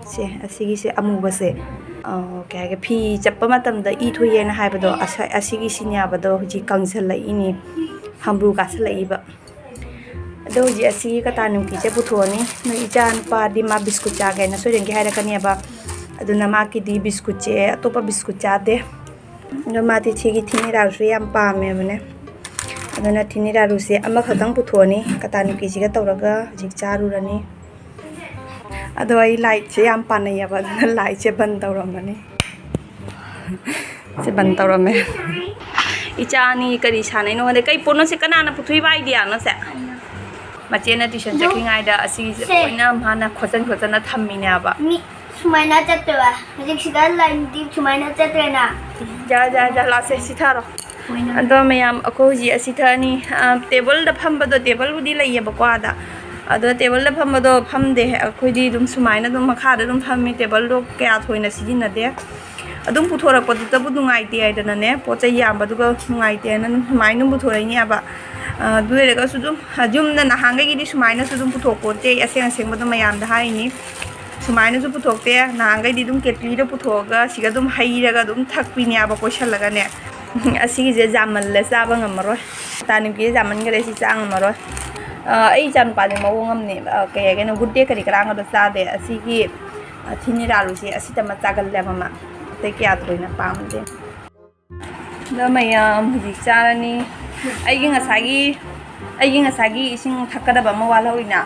ꯁꯦ, ꯑꯁꯤꯒꯤꯁꯦ ꯑꯃꯨꯕꯁꯦ, ꯑ, ꯀꯩ ꯍꯥꯏꯒꯦ, ꯐꯤ ꯆꯞꯄ ꯃꯇꯝꯗ ꯏ ꯊꯣꯛꯑꯦꯅ ꯍꯥꯏꯕꯗꯣ, ꯑꯁ-, ꯑꯁꯤꯒꯤꯁꯤꯅꯦꯕꯗꯣ ꯍꯧꯖꯤꯛ ꯀꯪꯁꯜꯂꯛꯏꯅꯦ, ꯍꯝꯕ꯭ꯔꯨ ꯀꯥꯁꯜꯂꯛꯏꯕ꯫ ꯑꯗꯣ ꯍꯧꯖꯤꯛ ꯑꯁꯤꯒꯤ ꯀꯇꯥ ꯅꯤꯝꯀꯤꯁꯦ ꯄꯨꯊꯣꯛꯑꯅꯤ꯫ ꯅꯣꯏ ꯏꯆꯥ ꯅꯨꯄꯥꯗꯤ ꯃꯥ ꯕꯤꯁꯀꯨꯠ ꯆꯥꯒꯦꯅ ꯁꯣꯏꯗꯅꯒꯤ ꯍꯥꯏꯔꯛꯀꯅꯦꯕ꯫ ꯑꯗꯨꯅ ꯃꯥꯒꯤꯗꯤ ꯕꯤꯁꯀꯨꯠꯁꯦ, ꯑꯇꯣꯞꯄ ꯕꯤꯁꯀꯨꯠ ꯆꯥꯗꯦ꯫ ꯑꯗꯣ ꯃꯥꯗꯤ ꯁꯤꯒꯤ ꯊꯤꯅꯤꯔꯥꯔꯨꯁꯦ ꯌꯥꯝ ꯄꯥꯝꯃꯦꯕꯅꯦ꯫ ꯑꯗꯨꯅ ꯊꯤꯅꯤꯔꯥꯔꯨꯁꯦ ꯑꯃꯈꯛꯇꯪ ꯄꯨꯊꯣꯛꯑꯅꯤ, ꯀꯇꯥ ꯅꯤꯝꯀꯤꯁꯤꯒ ꯇꯧꯔꯒ ꯍꯧꯖꯤꯛ ꯆꯥꯔꯨꯔꯅꯤ꯫ ꯑꯗꯣ ꯑꯩ ꯂꯥꯏꯠꯁꯦ ꯌꯥꯝ ꯄꯥꯝꯅꯩꯌꯦꯕ, ꯑꯗꯨꯅ ꯂꯥꯏꯠꯁꯦ ꯕꯟ ꯇꯧꯔꯝꯃꯅꯤ꯫ ꯁꯤ ꯕꯟ ꯇꯧꯔꯝꯃꯦ꯫ ꯏꯆꯥ ꯑꯅꯤ ꯀꯔꯤ ꯁꯥꯟꯅꯩꯅꯣ ꯈꯪꯗꯦ꯫ ꯀꯩ ꯄꯣꯠꯅꯣ ꯁꯤ? ꯀꯅꯥꯅ ꯄꯨꯊꯣꯛꯏꯕ ꯑꯥꯏꯗꯤꯌꯥꯅꯣ ꯁꯦ? ꯃꯆꯦꯅ ꯇ꯭ꯌꯨꯁꯟ ꯆꯠꯈ꯭ꯔꯤꯉꯩꯗ ꯑꯁꯤꯒꯤꯁꯦ ꯁꯦ꯫ ꯂꯣꯏꯅ ꯃꯥꯅ ꯈꯣꯠꯆꯟ ꯈꯣꯠꯆꯟꯅ ꯊꯝꯃꯤꯅꯦꯕ꯫ ꯃꯤ ꯁꯨꯃꯥꯏꯅ ꯆꯠꯇꯣꯏꯕ꯫ ꯍꯧꯖꯤꯛ ꯁꯤꯗ ꯂꯥꯏꯟꯗꯤ ꯁꯨꯃꯥꯏꯅ ꯆꯠꯇ꯭ꯔꯦꯅ꯫ ꯌꯥ, ꯌꯥ, ꯌꯥ, ꯂꯥꯁꯦ ꯁꯤꯊꯔꯣ꯫ ꯑꯗꯣ ꯃꯌꯥꯝ, ꯑꯩꯈꯣꯏ ꯍꯧꯖꯤꯛ ꯑꯁꯤ ꯊꯛꯑꯅꯤ꯫ ꯑ, ꯇꯦꯕꯜꯗ ꯐꯝꯕꯗꯣ, ꯇꯦꯕꯜꯕꯨꯗꯤ ꯂꯩꯌꯦꯕꯀꯣ ꯑꯥꯗ, ꯑꯗꯣ ꯇꯦꯕꯜꯗ ꯐꯝꯕꯗꯣ ꯐꯝꯗꯦ꯫ ꯑꯩꯈꯣꯏꯗꯤ ꯑꯗꯨꯝ ꯁꯨꯃꯥꯏꯅ ꯑꯗꯨꯝ ꯃꯈꯥꯗ ꯑꯗꯨꯝ ꯐꯝꯃꯤ, ꯇꯦꯕꯜꯗꯣ ꯀꯌꯥ ꯊꯣꯏꯅ ꯁꯤꯖꯤꯟꯅꯗꯦ꯫ ꯑꯗꯨꯝ ꯄꯨꯊꯣꯔꯛꯄꯗꯨꯗꯕꯨ ꯅꯨꯡꯉꯥꯏꯇꯦ ꯍꯥꯏꯗꯅꯅꯦ, ꯄꯣꯠ ꯆꯩ ꯌꯥꯝꯕꯗꯨꯒ ꯅꯨꯡꯉꯥꯏꯇꯦ ꯍꯥꯏꯅ ꯑꯗꯨꯝ ꯁꯨꯃꯥꯏꯅ ꯑꯗꯨꯝ ꯄꯨꯊꯣꯔꯛꯏꯅꯦꯕ꯫ ꯑ, ꯑꯗꯨ ꯑꯣꯏꯔꯒꯁꯨ ꯑꯗꯨꯝ, ꯑ, ꯌꯨꯝꯗ ꯅꯍꯥꯟꯈꯩꯒꯤꯗꯤ ꯁꯨꯃꯥꯏꯅꯁꯨ ꯑꯗꯨꯝ ꯄꯨꯊꯣꯛꯄꯣꯠꯇꯦ, ꯑꯩ ꯑꯁꯦꯡ ꯑꯁꯦꯡꯕꯗꯣ ꯃꯌꯥꯝꯗ ꯍꯥꯏꯔꯤꯅꯤ꯫ ꯁꯨꯃꯥꯏꯅꯁꯨ ꯄꯨꯊꯣꯛꯇꯦ, ꯅꯍꯥꯟꯈꯩꯗꯤ ꯑꯗꯨꯝ ꯀꯦꯇꯂꯤꯗ ꯄꯨꯊꯣꯛꯑꯒ ꯁꯤꯒ ꯑꯗꯨꯝ ꯍꯩꯔꯒ ꯑꯗꯨꯝ ꯊꯛꯄꯤꯅꯦꯕ ꯀꯣꯏꯁꯜꯂꯒꯅꯦ꯫ ꯑꯁꯤꯒꯤꯁꯦ ꯌꯥꯝꯃꯜꯂꯦ, ꯆꯥꯕ ꯉꯝꯃꯔꯣꯏ꯫ ꯇꯥꯅꯤꯡꯄꯤꯁꯦ ꯌꯥꯝꯃꯟꯈꯔꯦ, ꯁꯤ ꯆꯥ ꯉꯝꯃꯔꯣꯏ꯫ ꯑ, ꯑꯩ ꯏꯆꯥꯅꯨꯄꯥꯗꯤ ꯃꯑꯣꯡ ꯑꯃꯅꯦ, ꯑ, ꯀꯩ ꯍꯥꯏꯒꯦꯅ, ꯒꯨꯗ ꯗꯦ ꯀꯔꯤ ꯀꯔꯥꯡꯒꯗꯣ ꯆꯥꯗꯦ꯫ ꯑꯁꯤꯒꯤ, ꯑ, ꯊꯤꯅꯤꯔꯥꯂꯨꯁꯦ ꯑꯁꯤꯇꯃꯛ ꯆꯥꯒꯜꯂꯦꯕ ꯃꯥ, ꯑꯇꯩ ꯀꯌꯥ ꯊꯣꯏꯅ ꯄꯥꯝꯗꯦ꯫ ꯑꯗꯣ ꯃꯌꯥꯝ ꯍꯧꯖꯤꯛ ꯆꯥꯔꯅꯤ꯫ ꯑꯩꯒꯤ ꯉꯁꯥꯏꯒꯤ, ꯑꯩꯒꯤ ꯉꯁꯥꯏꯒꯤ ꯏꯁꯤꯡ ꯊꯛꯀꯗꯕ ꯑꯃ ꯋꯥꯠꯍꯧꯔꯤꯅ,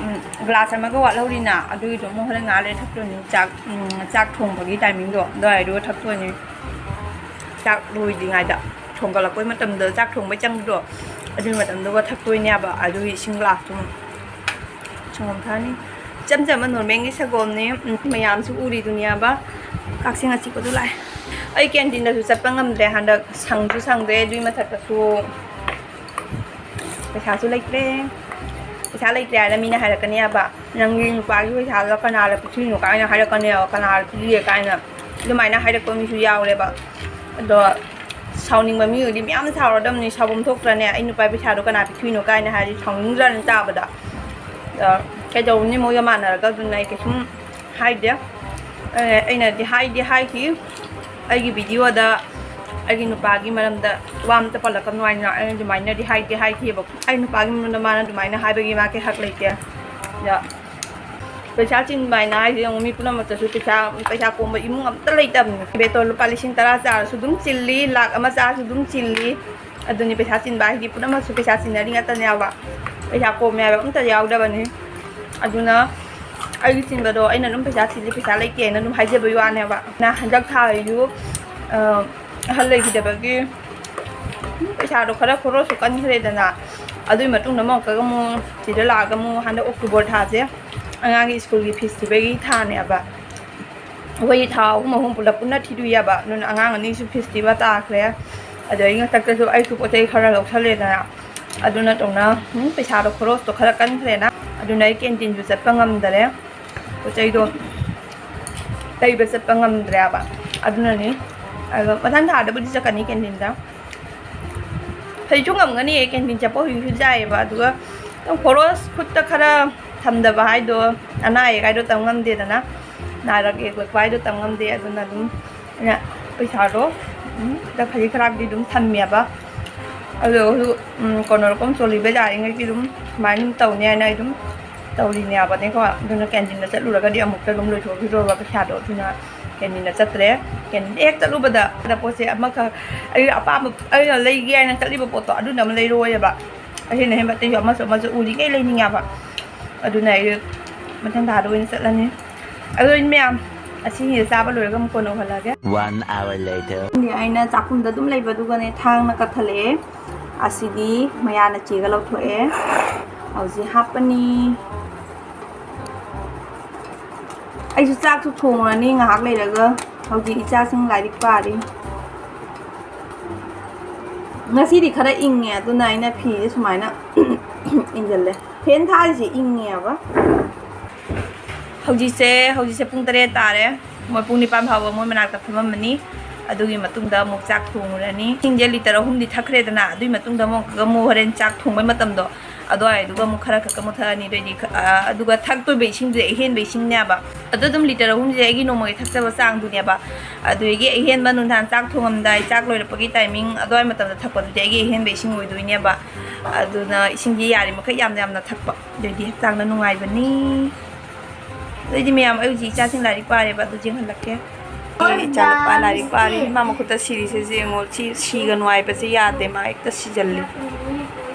ꯎꯝ, ꯒ꯭ꯂꯥꯁ ꯑꯃꯒ ꯋꯥꯠꯍꯧꯔꯤꯅ, ꯑꯗꯨꯒꯤꯗꯣ ꯑꯃꯨꯛ ꯍꯣꯔꯦꯟ ꯉꯥꯏꯍꯥꯛ ꯂꯩꯔ ꯊꯛꯇꯣꯏꯅꯤ꯫ ꯆꯥꯛ, ꯎꯝ, ꯆꯥꯛ ꯊꯣꯡꯕꯒꯤ ꯇꯥꯏꯃꯤꯡꯗꯣ ꯑꯗꯨꯋꯥꯏꯗꯨꯒ ꯊꯛꯇꯣꯏꯅꯤ꯫ ꯆꯥꯛ ꯂꯣꯏꯗ꯭ꯔꯤꯉꯩꯗ, ꯊꯣꯡꯒꯠꯂꯛꯄꯩ ꯃꯇꯝꯗꯣ, ꯆꯥꯛ ꯊꯣꯡꯕꯩ ꯆꯪꯕꯗꯣ, ꯑꯗꯨꯒꯤ ꯃꯇꯝꯗꯨꯒ ꯊꯛꯇꯣꯏꯅꯦꯕ꯫ ꯑꯗꯨꯒꯤ ꯏꯁꯤꯡ ꯒ꯭ꯂꯥꯁꯇꯨ ꯑꯃꯨꯛ ꯁꯪꯒꯣꯝ ꯊꯛꯑꯅꯤ꯫ ꯏꯆꯝ ꯆꯝꯕ ꯅꯣꯔꯃꯦꯜꯒꯤ ꯁꯪꯒꯣꯝꯅꯤ꯫ ꯎꯝ, ꯃꯌꯥꯝꯁꯨ ꯎꯔꯤꯗꯨꯅꯦꯕ꯫ ꯀꯛꯆꯦꯡ ꯑꯆꯤꯛꯄꯗꯣ ꯂꯥꯛꯑꯦ꯫ ꯑꯩ ꯀꯦꯟꯇꯤꯟꯗꯁꯨ ꯆꯠꯄ ꯉꯝꯗ꯭ꯔꯦ ꯍꯟꯗꯛ, ꯁꯪꯁꯨ ꯁꯪꯗ꯭ꯔꯦ꯫ ꯑꯗꯨꯒꯤ ꯃꯊꯛꯇꯁꯨ ꯄꯩꯁꯥꯁꯨ ꯂꯩꯇ꯭ꯔꯦ꯫ ꯄꯩꯁꯥ ꯂꯩꯇ꯭ꯔꯦ ꯍꯥꯏꯅ ꯃꯤꯅ ꯍꯥꯏꯔꯛꯀꯅꯦꯕ, "ꯅꯪꯒꯤ ꯅꯨꯄꯥꯒꯤ ꯄꯩꯁꯥꯗꯣ ꯀꯅꯥꯗ ꯄꯤꯊꯣꯛꯏꯅꯣ?" ꯀꯥꯏꯅ ꯍꯥꯏꯔꯛꯀꯅꯦꯕ, "ꯀꯅꯥꯗ ꯄꯤꯔꯤꯒꯦ?" ꯀꯥꯏꯅ ꯑꯗꯨꯃꯥꯏꯅ ꯍꯥꯏꯔꯛꯄ ꯃꯤꯁꯨ ꯌꯥꯎꯔꯦꯕ꯫ ꯑꯗꯣ ꯁꯥꯎꯅꯤꯡꯕ ꯃꯤ ꯑꯣꯏꯗꯤ ꯃꯌꯥꯝ ꯁꯥꯎꯔꯗꯕꯅꯤ, ꯁꯥꯎꯐꯝ ꯊꯣꯛꯇ꯭ꯔꯅꯦ? ꯑꯩ ꯅꯨꯄꯥ ꯄꯩꯁꯥꯗꯣ ꯀꯅꯥ ꯄꯤꯊꯣꯛꯏꯅꯣ ꯀꯥꯏꯅ ꯍꯥꯏꯔꯗꯤ ꯁꯥꯎꯅꯤꯡꯗ꯭ꯔꯅ ꯇꯥꯕꯗ꯫ ꯑꯗ ꯀꯩꯗꯧꯔꯨꯅꯤ, ꯃꯣꯏꯒ ꯃꯥꯟꯅꯔꯒ꯫ ꯑꯗꯨꯅ ꯑꯩ ꯀꯩꯁꯨꯝ ꯍꯥꯏꯗꯦ꯫ ꯑꯦ, ꯑꯩꯅꯗꯤ ꯍꯥꯏꯗꯤ ꯍꯥꯏꯈꯤ ꯑꯩꯒꯤ ꯚꯤꯗꯤꯑꯣꯗ ꯑꯩꯒꯤ ꯅꯨꯄꯥꯒꯤ ꯃꯔꯝꯗ ꯋꯥ ꯑꯝꯇ ꯄꯜꯂꯛꯀꯅꯨ ꯍꯥꯏꯅ꯫ ꯑꯩꯅ ꯑꯗꯨꯃꯥꯏꯅꯗꯤ ꯍꯥꯏꯗꯤ ꯍꯥꯏꯈꯤꯑꯕ꯫ ꯑꯩ ꯅꯨꯄꯥꯒꯤ ꯃꯔꯝꯗ ꯃꯥꯅ ꯑꯗꯨꯃꯥꯏꯅ ꯍꯥꯏꯕꯒꯤ ꯃꯥ ꯀꯩ ꯍꯛ ꯂꯩꯒꯦ? ꯑꯗ ꯄꯩꯁꯥ ꯆꯤꯟꯕ ꯍꯥꯏꯅ ꯍꯥꯏꯁꯦ ꯌꯦꯡꯉꯨ, ꯃꯤ ꯄꯨꯝꯅꯃꯛꯇꯁꯨ ꯄꯩꯁꯥ, ꯄꯩꯁꯥ ꯀꯣꯝꯕ ꯏꯃꯨꯡ ꯑꯝꯇ ꯂꯩꯇꯕꯅꯤ꯫ ꯕꯦꯇꯣꯟ ꯂꯨꯄꯥ ꯂꯤꯁꯤꯡ ꯇꯔꯥ ꯆꯥꯔꯁꯨ ꯑꯗꯨꯝ ꯆꯤꯜꯂꯤ, ꯂꯥꯛ ꯑꯃ ꯆꯥꯔꯁꯨ ꯑꯗꯨꯝ ꯆꯤꯜꯂꯤ꯫ ꯑꯗꯨꯅꯤ, ꯄꯩꯁꯥ ꯆꯤꯟꯕ ꯍꯥꯏꯁꯤꯗꯤ ꯄꯨꯝꯅꯃꯛꯁꯨ ꯄꯩꯁꯥ ꯆꯤꯟꯅꯔꯤ ꯉꯥꯛꯇꯅꯦ ꯍꯥꯏꯕ꯫ ꯄꯩꯁꯥ ꯀꯣꯝꯃꯦ ꯍꯥꯏꯕ ꯑꯝꯇ ꯌꯥꯎꯗꯕꯅꯤ꯫ ꯑꯗꯨꯅ ꯑꯩꯒꯤ ꯆꯤꯟꯕꯗꯣ ꯑꯩꯅ ꯑꯗꯨꯝ ꯄꯩꯁꯥ ꯆꯤꯜꯂꯤ, ꯄꯩꯁꯥ ꯂꯩꯇꯦꯅ ꯑꯗꯨꯝ ꯍꯥꯏꯖꯕꯒꯤ ꯋꯥꯅꯦꯕ꯫ ꯅ ꯍꯟꯗꯛ ꯊꯥꯁꯤꯁꯨ, ꯑ, ꯑꯍꯜ ꯂꯩꯈꯤꯗꯕꯒꯤ ꯄꯩꯁꯥꯗꯣ ꯈꯔ ꯈꯣꯔꯣꯁꯁꯨ ꯀꯟꯈ꯭ꯔꯦꯗꯅ꯫ ꯑꯗꯨꯒꯤ ꯃꯇꯨꯡꯗ ꯑꯃꯨꯛꯀꯒ ꯑꯃꯨꯛ ꯁꯤꯗ ꯂꯥꯛꯑꯒ ꯑꯃꯨꯛ ꯍꯟꯗꯛ ꯑꯣꯛꯇꯣꯕꯔ ꯊꯥꯁꯦ ꯑꯉꯥꯡꯒꯤ ꯁ꯭ꯀꯨꯜꯒꯤ ꯐꯤꯁ ꯊꯤꯕꯒꯤ ꯊꯥꯅꯦꯕ꯫ ꯑꯩꯈꯣꯏꯒꯤ ꯊꯥ ꯑꯍꯨꯝ ꯑꯍꯨꯝ ꯄꯨꯂꯞ ꯄꯨꯟꯅ ꯊꯤꯗꯣꯛꯑꯦꯕ꯫ ꯑꯗꯨꯅ ꯑꯉꯥꯡ ꯑꯅꯤꯁꯨ ꯐꯤꯁ ꯊꯤꯕ ꯇꯥꯈ꯭ꯔꯦ꯫ ꯑꯗꯒꯤ ꯃꯊꯛꯇꯁꯨ ꯑꯩꯁꯨ ꯄꯣꯠ ꯆꯩ ꯈꯔ ꯂꯧꯁꯜꯂꯦꯗꯅ꯫ ꯑꯗꯨꯅ ꯇꯧꯅ, ꯎꯝ, ꯄꯩꯁꯥꯗꯣ ꯈꯣꯔꯣꯁꯇꯣ ꯈꯔ ꯀꯟꯈ꯭ꯔꯦꯅ꯫ ꯑꯗꯨꯅ ꯑꯩ ꯀꯦꯟꯇꯤꯟꯁꯨ ꯆꯠꯄ ꯉꯝꯗꯔꯦ꯫ ꯄꯣꯠ ꯆꯩꯗꯣ ꯂꯩꯕ ꯆꯠꯄ ꯉꯝꯗ꯭ꯔꯦꯕ꯫ ꯑꯗꯨꯅꯅꯤ꯫ ꯑꯗꯣ ꯃꯊꯪ ꯊꯥꯗꯕꯨꯗꯤ ꯆꯠꯀꯅꯤ ꯀꯦꯟꯇꯤꯟꯗ꯫ ꯍꯧꯖꯤꯛꯁꯨ ꯉꯝꯒꯅꯤꯌꯦ, ꯀꯦꯟꯇꯤꯟ ꯆꯠꯄ ꯍꯧꯖꯤꯛꯁꯨ ꯌꯥꯏꯌꯦꯕ꯫ ꯑꯗꯨꯒ ꯑꯗꯨꯝ ꯈꯣꯔꯣꯁ ꯈꯨꯠꯇ ꯈꯔ ꯊꯝꯗꯕ ꯍꯥꯏꯗꯣ, ꯑꯅꯥ ꯑꯌꯦꯛ ꯍꯥꯏꯗꯣ ꯇꯝ ꯉꯝꯗꯦꯗꯅ, ꯅꯥꯔꯛ ꯌꯦꯛꯂꯛꯄ ꯍꯥꯏꯗꯣ ꯇꯝ ꯉꯝꯗꯦ꯫ ꯑꯗꯨꯅ ꯑꯗꯨꯝ ꯑꯩꯅ ꯄꯩꯁꯥꯗꯣ, ꯎꯝ, ꯈꯤꯇꯪ ꯈꯖꯤꯛ ꯈꯔꯥꯛꯇꯤ ꯑꯗꯨꯝ ꯊꯝꯃꯦꯕ꯫ ꯑꯗꯨ ꯑꯣꯏꯔꯁꯨ, ꯎꯝ, ꯀꯣꯟꯅꯔꯛꯄ ꯆꯣꯜꯂꯤꯕ ꯌꯥꯔꯤꯉꯩꯗꯤ ꯑꯗꯨꯝ ꯁꯨꯃꯥꯏꯅ ꯑꯗꯨꯝ ꯇꯧꯅꯤ ꯍꯥꯏꯅ ꯑꯩ ꯑꯗꯨꯝ ꯇꯧꯔꯤꯅꯦꯕꯅꯦꯀꯣ꯫ ꯑꯗꯨꯅ ꯀꯦꯟꯇꯤꯟꯗ ꯆꯠꯂꯨꯔꯒꯗꯤ ꯑꯃꯨꯛꯇ ꯑꯗꯨꯝ ꯂꯣꯏꯊꯣꯛꯈꯤꯗꯣꯏꯕ ꯄꯩꯁꯥꯗꯣ꯫ ꯑꯗꯨꯅ ꯀꯦꯟꯇꯤꯟꯗ ꯆꯠꯇ꯭ꯔꯦ꯫ ꯀꯦꯟꯇꯤꯟꯗ ꯍꯦꯛ ꯆꯠꯂꯨꯕꯗ ꯑꯗ ꯄꯣꯠꯁꯦ ꯑꯃꯈꯛ, ꯑꯩꯅ ꯑꯄꯥꯝꯕ, ꯑꯩꯅ ꯂꯩꯒꯦ ꯍꯥꯏꯅ ꯆꯠꯂꯤꯕ ꯄꯣꯠꯇꯣ ꯑꯗꯨꯅ ꯑꯃ ꯂꯩꯔꯣꯏꯑꯕ꯫ ꯑꯁꯤꯅ ꯍꯦꯟꯕ ꯑꯇꯩꯁꯨ ꯑꯃꯁꯨ ꯑꯃꯁꯨ ꯎꯔꯤꯉꯩ ꯂꯩꯅꯤꯡꯉꯦꯕ꯫ ꯑꯗꯨꯅ ꯑꯩ ꯃꯊꯪ ꯊꯥꯗ ꯑꯣꯏꯅ ꯆꯠꯂꯅꯤ꯫ ꯑꯗꯣ ꯃꯌꯥꯝ, ꯑꯁꯤꯁꯦ ꯆꯥꯕ ꯂꯣꯏꯔꯒ ꯑꯃꯨꯛ ꯀꯣꯟꯅ ꯎꯍꯜꯂꯒꯦ꯫ One hour later. ꯑꯩꯅ ꯆꯥꯛꯈꯨꯝꯗ ꯑꯗꯨꯝ ꯂꯩꯕꯗꯨꯒꯅꯦ ꯊꯥꯡꯅ ꯀꯛꯊꯠꯂꯛꯑꯦ꯫ ꯑꯁꯤꯗꯤ ꯃꯌꯥꯅ ꯆꯦꯒ ꯂꯧꯊꯣꯛꯑꯦ꯫ ꯍꯧꯖꯤꯛ ꯍꯥꯞꯄꯅꯤ꯫ ꯑꯩꯁꯨ ꯆꯥꯛꯁꯨ ꯊꯣꯡꯉꯨꯔꯅꯤ ꯉꯥꯏꯍꯥꯛ ꯂꯩꯔꯒ꯫ ꯍꯧꯖꯤꯛ ꯏꯆꯥꯁꯤꯡ ꯂꯥꯏꯔꯤꯛ ꯄꯥꯔꯤ꯫ ꯉꯁꯤꯗꯤ ꯈꯔ ꯏꯪꯉꯦ, ꯑꯗꯨꯅ ꯑꯩꯅ ꯐꯤꯁꯦ ꯁꯨꯃꯥꯏꯅ ꯏꯟꯁꯤꯜꯂꯦ꯫ ꯐꯦꯟ ꯊꯥꯔꯤꯁꯦ ꯏꯪꯉꯦꯕ꯫ ꯍꯧꯖꯤꯛꯁꯦ, ꯍꯧꯖꯤꯛꯁꯦ ꯄꯨꯡ ꯇꯔꯦꯠ ꯇꯥꯔꯦ꯫ ꯃꯣꯏ ꯄꯨꯡ ꯅꯤꯄꯥꯟ ꯐꯥꯎꯕ ꯃꯣꯏ ꯃꯅꯥꯛꯇ ꯐꯝꯃꯝꯃꯅꯤ꯫ ꯑꯗꯨꯒꯤ ꯃꯇꯨꯡꯗ ꯑꯃꯨꯛ ꯆꯥꯛ ꯊꯣꯡꯉꯨꯔꯅꯤ꯫ ꯏꯁꯤꯡꯁꯦ ꯂꯤꯇꯔ ꯑꯍꯨꯝꯗꯤ ꯊꯛꯈ꯭ꯔꯦꯗꯅ, ꯑꯗꯨꯒꯤ ꯃꯇꯨꯡꯗ ꯑꯃꯨꯛ, ꯑꯃꯨꯛ ꯍꯣꯔꯦꯟ ꯆꯥꯛ ꯊꯣꯡꯕꯩ ꯃꯇꯝꯗꯣ ꯑꯗꯨꯋꯥꯏꯗꯨꯒ ꯑꯃꯨꯛ ꯈꯔ ꯈꯛ ꯑꯃꯨꯛ ꯊꯛꯑꯅꯤ꯫ ꯑꯗꯨꯑꯣꯏꯗꯤ ꯈ-, ꯑ, ꯑꯗꯨꯒ ꯊꯛꯇꯣꯏꯕ ꯏꯁꯤꯡꯗꯨꯗꯤ ꯑꯍꯦꯟꯕ ꯏꯁꯤꯡꯅꯦꯕ꯫ ꯑꯗꯨ ꯑꯗꯨꯝ ꯂꯤꯇꯔ ꯑꯍꯨꯝꯁꯦ ꯑꯩꯒꯤ ꯅꯣꯡꯃꯒꯤ ꯊꯛꯆꯕ ꯆꯥꯡꯗꯨꯅꯦꯕ꯫ ꯑꯗꯨꯗꯒꯤ ꯑꯍꯦꯟꯕ ꯅꯨꯡꯗꯥꯡ ꯆꯥꯛ ꯊꯣꯡꯉꯝꯗꯥꯏ, ꯆꯥꯛ ꯂꯣꯏꯔꯛꯄꯒꯤ ꯇꯥꯏꯃꯤꯡ ꯑꯗꯨꯋꯥꯏ ꯃꯇꯝꯗ ꯊꯛꯄꯗꯨꯗꯤ ꯑꯩꯒꯤ ꯑꯍꯦꯟꯕ ꯏꯁꯤꯡ ꯑꯣꯏꯗꯣꯏꯅꯦꯕ꯫ ꯑꯗꯨꯅ ꯏꯁꯤꯡꯁꯦ ꯌꯥꯔꯤꯃꯈꯩ ꯌꯥꯝꯅ ꯌꯥꯝꯅ ꯊꯛꯄ, ꯑꯗꯨꯑꯣꯏꯗꯤ ꯍꯛꯆꯥꯡꯗ ꯅꯨꯡꯉꯥꯏꯕꯅꯤ꯫ ꯑꯗꯨꯑꯣꯏꯗꯤ ꯃꯌꯥꯝ, ꯑꯩ ꯍꯧꯖꯤꯛ ꯏꯆꯥꯅꯨꯄꯥ ꯂꯥꯏꯔꯤꯛ ꯄꯥꯔꯦꯕ, ꯑꯗꯨ ꯌꯦꯡꯍꯜꯂꯛꯀꯦ꯫ ꯑꯩ ꯏꯆꯥꯅꯨꯄꯥ ꯂꯥꯏꯔꯤꯛ ꯄꯥꯔꯤ꯫ ꯃꯥ ꯃꯈꯨꯠꯇ ꯁꯤꯔꯤꯁꯦ ꯌꯦꯡꯉꯣ꯫ ꯁꯤ ꯁꯤꯒꯅꯨ ꯍꯥꯏꯕꯁꯦ ꯌꯥꯗꯦ, ꯃꯥ ꯍꯦꯛꯇ ꯁꯤꯖꯜꯂꯤ꯫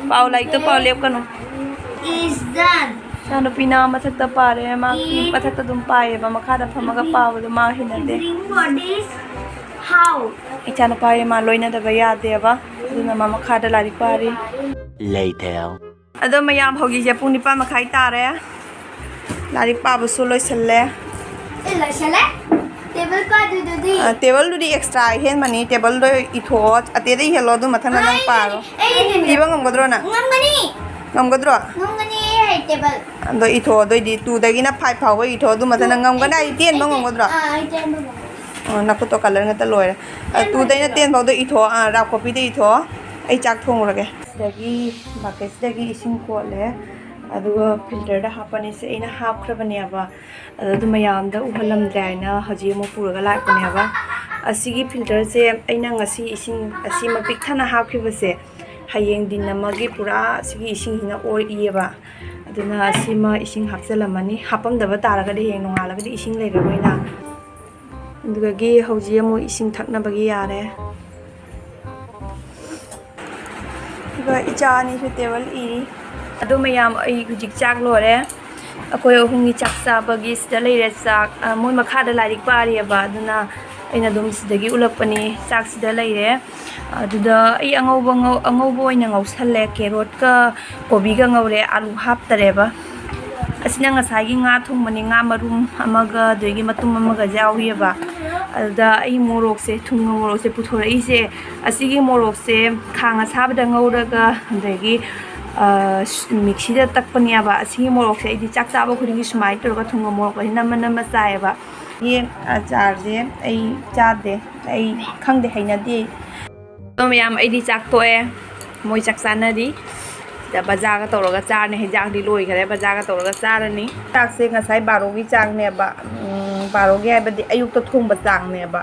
ꯄꯥꯎ, ꯂꯥꯏꯔꯤꯛꯇꯣ ꯄꯥꯎ, ꯂꯦꯞꯀꯅꯨ꯫ Is done. ꯏꯆꯥꯅꯨꯄꯤꯅ ꯃꯊꯛꯇ ꯄꯥꯔꯦ, ꯃꯥ ꯃꯊꯛꯇ ꯑꯗꯨꯝ ꯄꯥꯏꯌꯦꯕ, ꯃꯈꯥꯗ ꯐꯝꯃꯒ ꯄꯥꯕꯗꯣ ꯃꯥ ꯍꯩꯅꯗꯦ꯫ How? ꯏꯆꯥꯅꯨꯄꯥ ꯃꯥ ꯂꯣꯏꯅꯗꯕ ꯌꯥꯗꯦꯕ, ꯑꯗꯨꯅ ꯃꯥ ꯃꯈꯥꯗ ꯂꯥꯏꯔꯤꯛ ꯄꯥꯔꯤ꯫ Later. ꯑꯗꯣ ꯃꯌꯥꯝ, ꯍꯧꯖꯤꯛꯁꯦ ꯄꯨꯡ ꯅꯤꯄꯥꯟ ꯃꯈꯥꯏ ꯇꯥꯔꯦ꯫ ꯂꯥꯏꯔꯤꯛ ꯄꯥꯕꯁꯨ ꯂꯣꯏꯁꯜꯂꯦ꯫ ꯑꯦ, ꯂꯣꯏꯁꯜꯂꯦ? Table ꯀꯥꯗꯨꯗꯨꯗꯤ? ꯑ, tableꯗꯨꯗꯤ extra ꯑꯍꯦꯟꯕꯅꯤ꯫ Tableꯗꯣ ꯏꯊꯣꯛꯑꯣ꯫ ꯑꯇꯦꯗ ꯏꯍꯜꯂꯣ, ꯑꯗꯨ ꯃꯊꯪꯗ ꯅꯪ ꯄꯥꯔꯣ꯫ ꯑꯩ ꯏꯕ ꯉꯝꯒꯗ꯭ꯔꯣ ꯅꯪ? ꯉꯝꯒꯅꯤ꯫ ꯉꯝꯒꯗ꯭ꯔꯣ? ꯉꯝꯒꯅꯤ, ꯑꯩ ꯍꯩ table꯫ ꯑꯗꯣ ꯏꯊꯣꯛꯑꯣ꯫ ꯑꯗꯨꯑꯣꯏꯗꯤ twoꯗꯒꯤꯅ five ꯐꯥꯎꯕ ꯏꯊꯣꯛꯑꯣ꯫ ꯑꯗꯨ ꯃꯊꯪ ꯅꯪ ꯉꯝꯒꯅꯤ? ꯑꯩ tenꯕ ꯑꯩ ꯉꯝꯒꯗ꯭ꯔꯣ? ꯑꯥ, ꯑꯩ tenꯕ ꯉꯝꯒꯅꯤ꯫ ꯑ, ꯅꯈꯨꯠꯇꯣ colour ꯉꯥꯛꯇ ꯂꯣꯏꯔꯦ꯫ ꯑ, twoꯗꯩꯅ ten ꯐꯥꯎꯗꯣ ꯏꯊꯣꯛꯑꯣ꯫ ꯑ, rough copyꯗ ꯏꯊꯣꯛꯑꯣ꯫ ꯑꯩ ꯆꯥꯛ ꯊꯣꯡꯉꯨꯔꯒꯦ꯫ ꯁꯤꯗꯒꯤ bucketꯁꯤꯗꯒꯤ ꯏꯁꯤꯡ ꯀꯣꯠꯂꯦ, ꯑꯗꯨꯒ filterꯗ ꯍꯥꯞꯄꯅꯤ꯫ ꯁꯤ ꯑꯩꯅ ꯍꯥꯞꯈ꯭ꯔꯕꯅꯦꯕ, ꯑꯗꯣ ꯑꯗꯨ ꯃꯌꯥꯝꯗ ꯎꯍꯜꯂꯝꯗ꯭ꯔꯦ ꯍꯥꯏꯅ ꯍꯧꯖꯤꯛ ꯑꯃꯨꯛ ꯄꯨꯔꯒ ꯂꯥꯛꯄꯅꯦꯕ꯫ ꯑꯁꯤꯒꯤ filterꯁꯦ ꯑꯩꯅ ꯉꯁꯤ ꯏꯁꯤꯡ ꯑꯁꯤꯃ ꯄꯤꯛ ꯊꯟꯅ ꯍꯥꯞꯈꯤꯕꯁꯦ, ꯍꯌꯦꯡ ꯗꯤꯟ ꯑꯃꯒꯤ ꯄꯨꯔꯥ ꯑꯁꯤꯒꯤ ꯏꯁꯤꯡꯁꯤꯅ ꯑꯣꯏꯌꯦꯕ꯫ ꯑꯗꯨꯅ ꯑꯁꯤꯃ ꯏꯁꯤꯡ ꯍꯥꯞꯆꯤꯜꯂꯝꯃꯅꯤ, ꯍꯥꯞꯄꯝꯗꯕ ꯇꯥꯔꯒꯗꯤ ꯍꯌꯦꯡ ꯅꯣꯡꯉꯥꯜꯂꯒꯗꯤ ꯏꯁꯤꯡ ꯂꯩꯔꯔꯣꯏꯅ꯫ ꯑꯗꯨꯗꯒꯤ ꯍꯧꯖꯤꯛ ꯑꯃꯨꯛ ꯏꯁꯤꯡ ꯊꯛꯅꯕꯒꯤ ꯌꯥꯔꯦ꯫ ꯑꯗꯨꯒ ꯏꯆꯥ ꯑꯅꯤꯁꯨ table ꯏꯔꯤ꯫ ꯑꯗꯨ ꯃꯌꯥꯝ, ꯑꯩ ꯍꯧꯖꯤꯛ ꯆꯥꯛ ꯂꯣꯏꯔꯦ꯫ ꯑꯩꯈꯣꯏ ꯑꯍꯨꯝꯒꯤ ꯆꯥꯛ ꯆꯥꯕꯒꯤ ꯁꯤꯗ ꯂꯩꯔꯦ ꯆꯥꯛ꯫ ꯑ, ꯃꯣꯏ ꯃꯈꯥꯗ ꯂꯥꯏꯔꯤꯛ ꯄꯥꯔꯤꯑꯕ, ꯑꯗꯨꯅ ꯑꯩꯅ ꯑꯗꯨꯝ ꯁꯤꯗꯒꯤ ꯎꯠꯂꯛꯄꯅꯤ꯫ ꯆꯥꯛꯁꯤꯗ ꯂꯩꯔꯦ꯫ ꯑꯗꯨꯗ ꯑꯩ ꯑꯉꯧꯕ ꯉꯧ-, ꯑꯉꯧꯕ ꯑꯣꯏꯅ ꯉꯧꯁꯜꯂꯦ꯫ Carrotꯀ ꯀꯣꯕꯤꯒ ꯉꯧꯔꯦ, ꯑꯂꯨ ꯍꯥꯞꯇꯔꯦꯕ꯫ ꯑꯁꯤꯅ ꯉꯁꯥꯏꯒꯤ ꯉꯥ ꯊꯣꯡꯕꯅꯦ, ꯉꯥ ꯃꯔꯨꯝ ꯑꯃꯒ ꯑꯗꯒꯤ ꯃꯇꯨꯝ ꯑꯃꯒ ꯌꯥꯎꯔꯤꯑꯕ꯫ ꯑꯗꯨꯗ ꯑꯩ ꯃꯣꯔꯣꯛꯁꯦ, ꯊꯨꯝꯒ ꯃꯣꯔꯣꯛꯁꯦ ꯄꯨꯊꯣꯔꯛꯏꯁꯦ, ꯑꯁꯤꯒꯤ ꯃꯣꯔꯣꯛꯁꯦ ꯈꯥꯡ ꯑꯁꯥꯕꯗ ꯉꯧꯔꯒ, ꯑꯗꯒꯤ, ꯑ, ꯃꯤꯛꯁꯤꯗ ꯇꯛꯄꯅꯦꯕ꯫ ꯑꯁꯤꯒꯤ ꯃꯣꯔꯣꯛꯁꯦ ꯑꯩꯗꯤ ꯆꯥꯛ ꯆꯥꯕ ꯈꯨꯗꯤꯡꯒꯤ ꯁꯨꯃꯥꯏꯅ ꯇꯧꯔꯒ ꯊꯨꯝꯒ ꯃꯣꯔꯣꯛꯀꯁꯦ ꯅꯝꯃ ꯅꯝꯃ ꯆꯥꯏꯌꯦꯕ꯫ ꯌꯦꯟ ꯑꯆꯥꯔꯁꯦ ꯑꯩ ꯆꯥꯗꯦ, ꯑꯩ ꯈꯪꯗꯦ, ꯍꯩꯅꯗꯦ꯫ ꯑꯗꯣ ꯃꯌꯥꯝ, ꯑꯩꯗꯤ ꯆꯥꯛ ꯇꯣꯛꯑꯦ, ꯃꯣꯏ ꯆꯥꯛ ꯆꯥꯅꯔꯤ꯫ ꯁꯤꯗ ꯕꯖꯥꯔꯒ ꯇꯧꯔꯒ ꯆꯥꯔꯅꯤ꯫ ꯍꯦꯟꯖꯥꯡꯗꯤ ꯂꯣꯏꯈꯔꯦ, ꯕꯖꯥꯔꯒ ꯇꯧꯔꯒ ꯆꯥꯔꯅꯤ꯫ ꯆꯥꯛꯁꯦ ꯉꯁꯥꯏ ꯕꯥꯔꯣꯒꯤ ꯆꯥꯛꯅꯦꯕ, ꯎꯝ, ꯕꯥꯔꯣꯒꯤ ꯍꯥꯏꯕꯗꯤ ꯑꯌꯨꯛꯇ ꯊꯣꯡꯕ ꯆꯥꯛꯅꯦꯕ꯫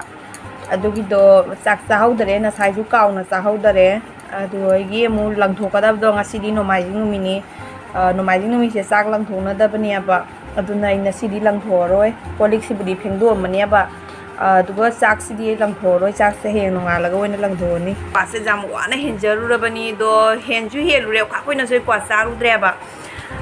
ꯑꯗꯨꯒꯤꯗꯣ ꯆꯥꯛ ꯆꯥꯍꯧꯗꯔꯦ, ꯉꯁꯥꯏꯁꯨ ꯀꯥꯎꯅ ꯆꯥꯍꯧꯗꯔꯦ꯫ ꯑꯗꯨ ꯑꯩꯒꯤ ꯑꯃꯨꯛ ꯂꯪꯊꯣꯛꯀꯗꯕꯗꯣ, ꯉꯁꯤꯗꯤ ꯅꯣꯡꯃꯥꯏꯖꯤꯡ ꯅꯨꯃꯤꯠꯅꯤ꯫ ꯑ, ꯅꯣꯡꯃꯥꯏꯖꯤꯡ ꯅꯨꯃꯤꯠꯁꯦ ꯆꯥꯛ ꯂꯪꯊꯣꯛꯅꯗꯕꯅꯦꯕ꯫ ꯑꯗꯨꯅ ꯑꯩ ꯉꯁꯤꯗꯤ ꯂꯪꯊꯣꯛꯑꯔꯣꯏ꯫ ꯀꯣꯜ ꯂꯤꯛꯁꯤꯕꯨꯗꯤ ꯐꯦꯡꯗꯣꯛꯑꯝꯃꯅꯦꯕ꯫ ꯑ, ꯑꯗꯨꯒ ꯆꯥꯛꯁꯤꯗꯤ ꯑꯩ ꯂꯪꯊꯣꯛꯑꯔꯣꯏ꯫ ꯆꯥꯛꯁꯦ ꯍꯌꯦꯡ ꯅꯣꯡꯉꯥꯜꯂꯒ ꯑꯣꯏꯅ ꯂꯪꯊꯣꯛꯑꯅꯤ꯫ ꯀ꯭ꯋꯥꯁꯦ ꯌꯥꯝ ꯋꯥꯅ ꯍꯦꯟꯖꯔꯨꯔꯕꯅꯤ, ꯑꯗꯣ ꯍꯦꯟꯁꯨ ꯍꯦꯜꯂꯨꯔꯦ꯫ ꯑꯩꯈꯣꯏꯅꯁꯨ ꯑꯩ ꯀ꯭ꯋꯥ ꯆꯥꯔꯨꯗ꯭ꯔꯦꯕ꯫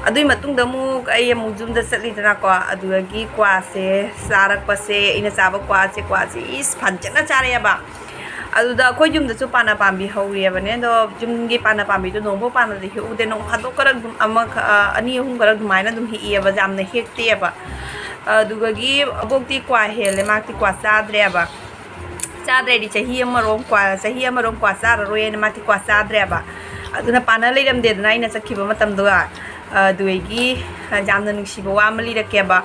ꯑꯗꯨꯏ ꯃꯇꯨꯡꯗ ꯑꯃꯨꯛ ꯑꯩ ꯑꯃꯨꯛ ꯌꯨꯝꯗ ꯆꯠꯂꯤꯗꯅꯀꯣ, ꯑꯗꯨꯗꯒꯤ ꯀ꯭ꯋꯥꯁꯦ ꯆꯥꯔꯛꯄꯁꯦ, ꯑꯩꯅ ꯆꯥꯕ ꯀ꯭ꯋꯥꯁꯦ, ꯀ꯭ꯋꯥꯁꯦ ꯏꯁ ꯐꯖꯅ ꯆꯥꯔꯛꯑꯦꯕ꯫ ꯑꯗꯨꯗ ꯑꯩꯈꯣꯏ ꯌꯨꯝꯗꯁꯨ ꯄꯥꯟꯅ ꯄꯥꯝꯕꯤ ꯍꯧꯔꯤꯑꯕꯅꯦ, ꯑꯗꯣ ꯌꯨꯝꯒꯤ ꯄꯥꯟꯅ ꯄꯥꯝꯕꯤꯗꯣ ꯅꯣꯡꯐꯥꯎ ꯄꯥꯟꯅꯗꯤ ꯍꯦꯛꯎꯗꯦ, ꯅꯣꯡ ꯐꯥꯗꯣꯛ ꯈꯔ ꯑꯗꯨꯝ ꯑꯃ, ꯑ, ꯑꯅꯤ ꯑꯍꯨꯝ ꯈꯔ ꯑꯗꯨꯃꯥꯏꯅ ꯑꯗꯨꯝ ꯍꯦꯛꯏꯑꯕ, ꯌꯥꯝꯅ ꯍꯦꯛꯇꯦꯕ꯫ ꯑꯗꯨꯗꯒꯤ ꯑꯕꯣꯛꯇꯤ ꯀ꯭ꯋꯥ ꯍꯦꯜꯂꯦ, ꯃꯥꯛꯇꯤ ꯀ꯭ꯋꯥ ꯆꯥꯗ꯭ꯔꯦꯕ꯫ ꯆꯥꯗ꯭ꯔꯦꯗꯤ ꯆꯍꯤ ꯑꯃꯔꯣꯝ ꯀ꯭ꯋꯥ, ꯆꯍꯤ ꯑꯃꯔꯣꯝ ꯀ꯭ꯋꯥ ꯆꯥꯔꯔꯣꯏꯅ ꯃꯥꯗꯤ ꯀ꯭ꯋꯥ ꯆꯥꯗ꯭ꯔꯦꯕ꯫ ꯑꯗꯨꯅ ꯄꯥꯟꯅ ꯂꯩꯔꯝꯗꯦꯗꯅ ꯑꯩꯅ ꯆꯠꯈꯤꯕ ꯃꯇꯝꯗꯨꯒ꯫ ꯑꯗꯨꯗꯒꯤ ꯌꯥꯝꯅ ꯅꯨꯡꯁꯤꯕ ꯋꯥ ꯑꯃ ꯂꯤꯔꯛꯀꯦꯕ꯫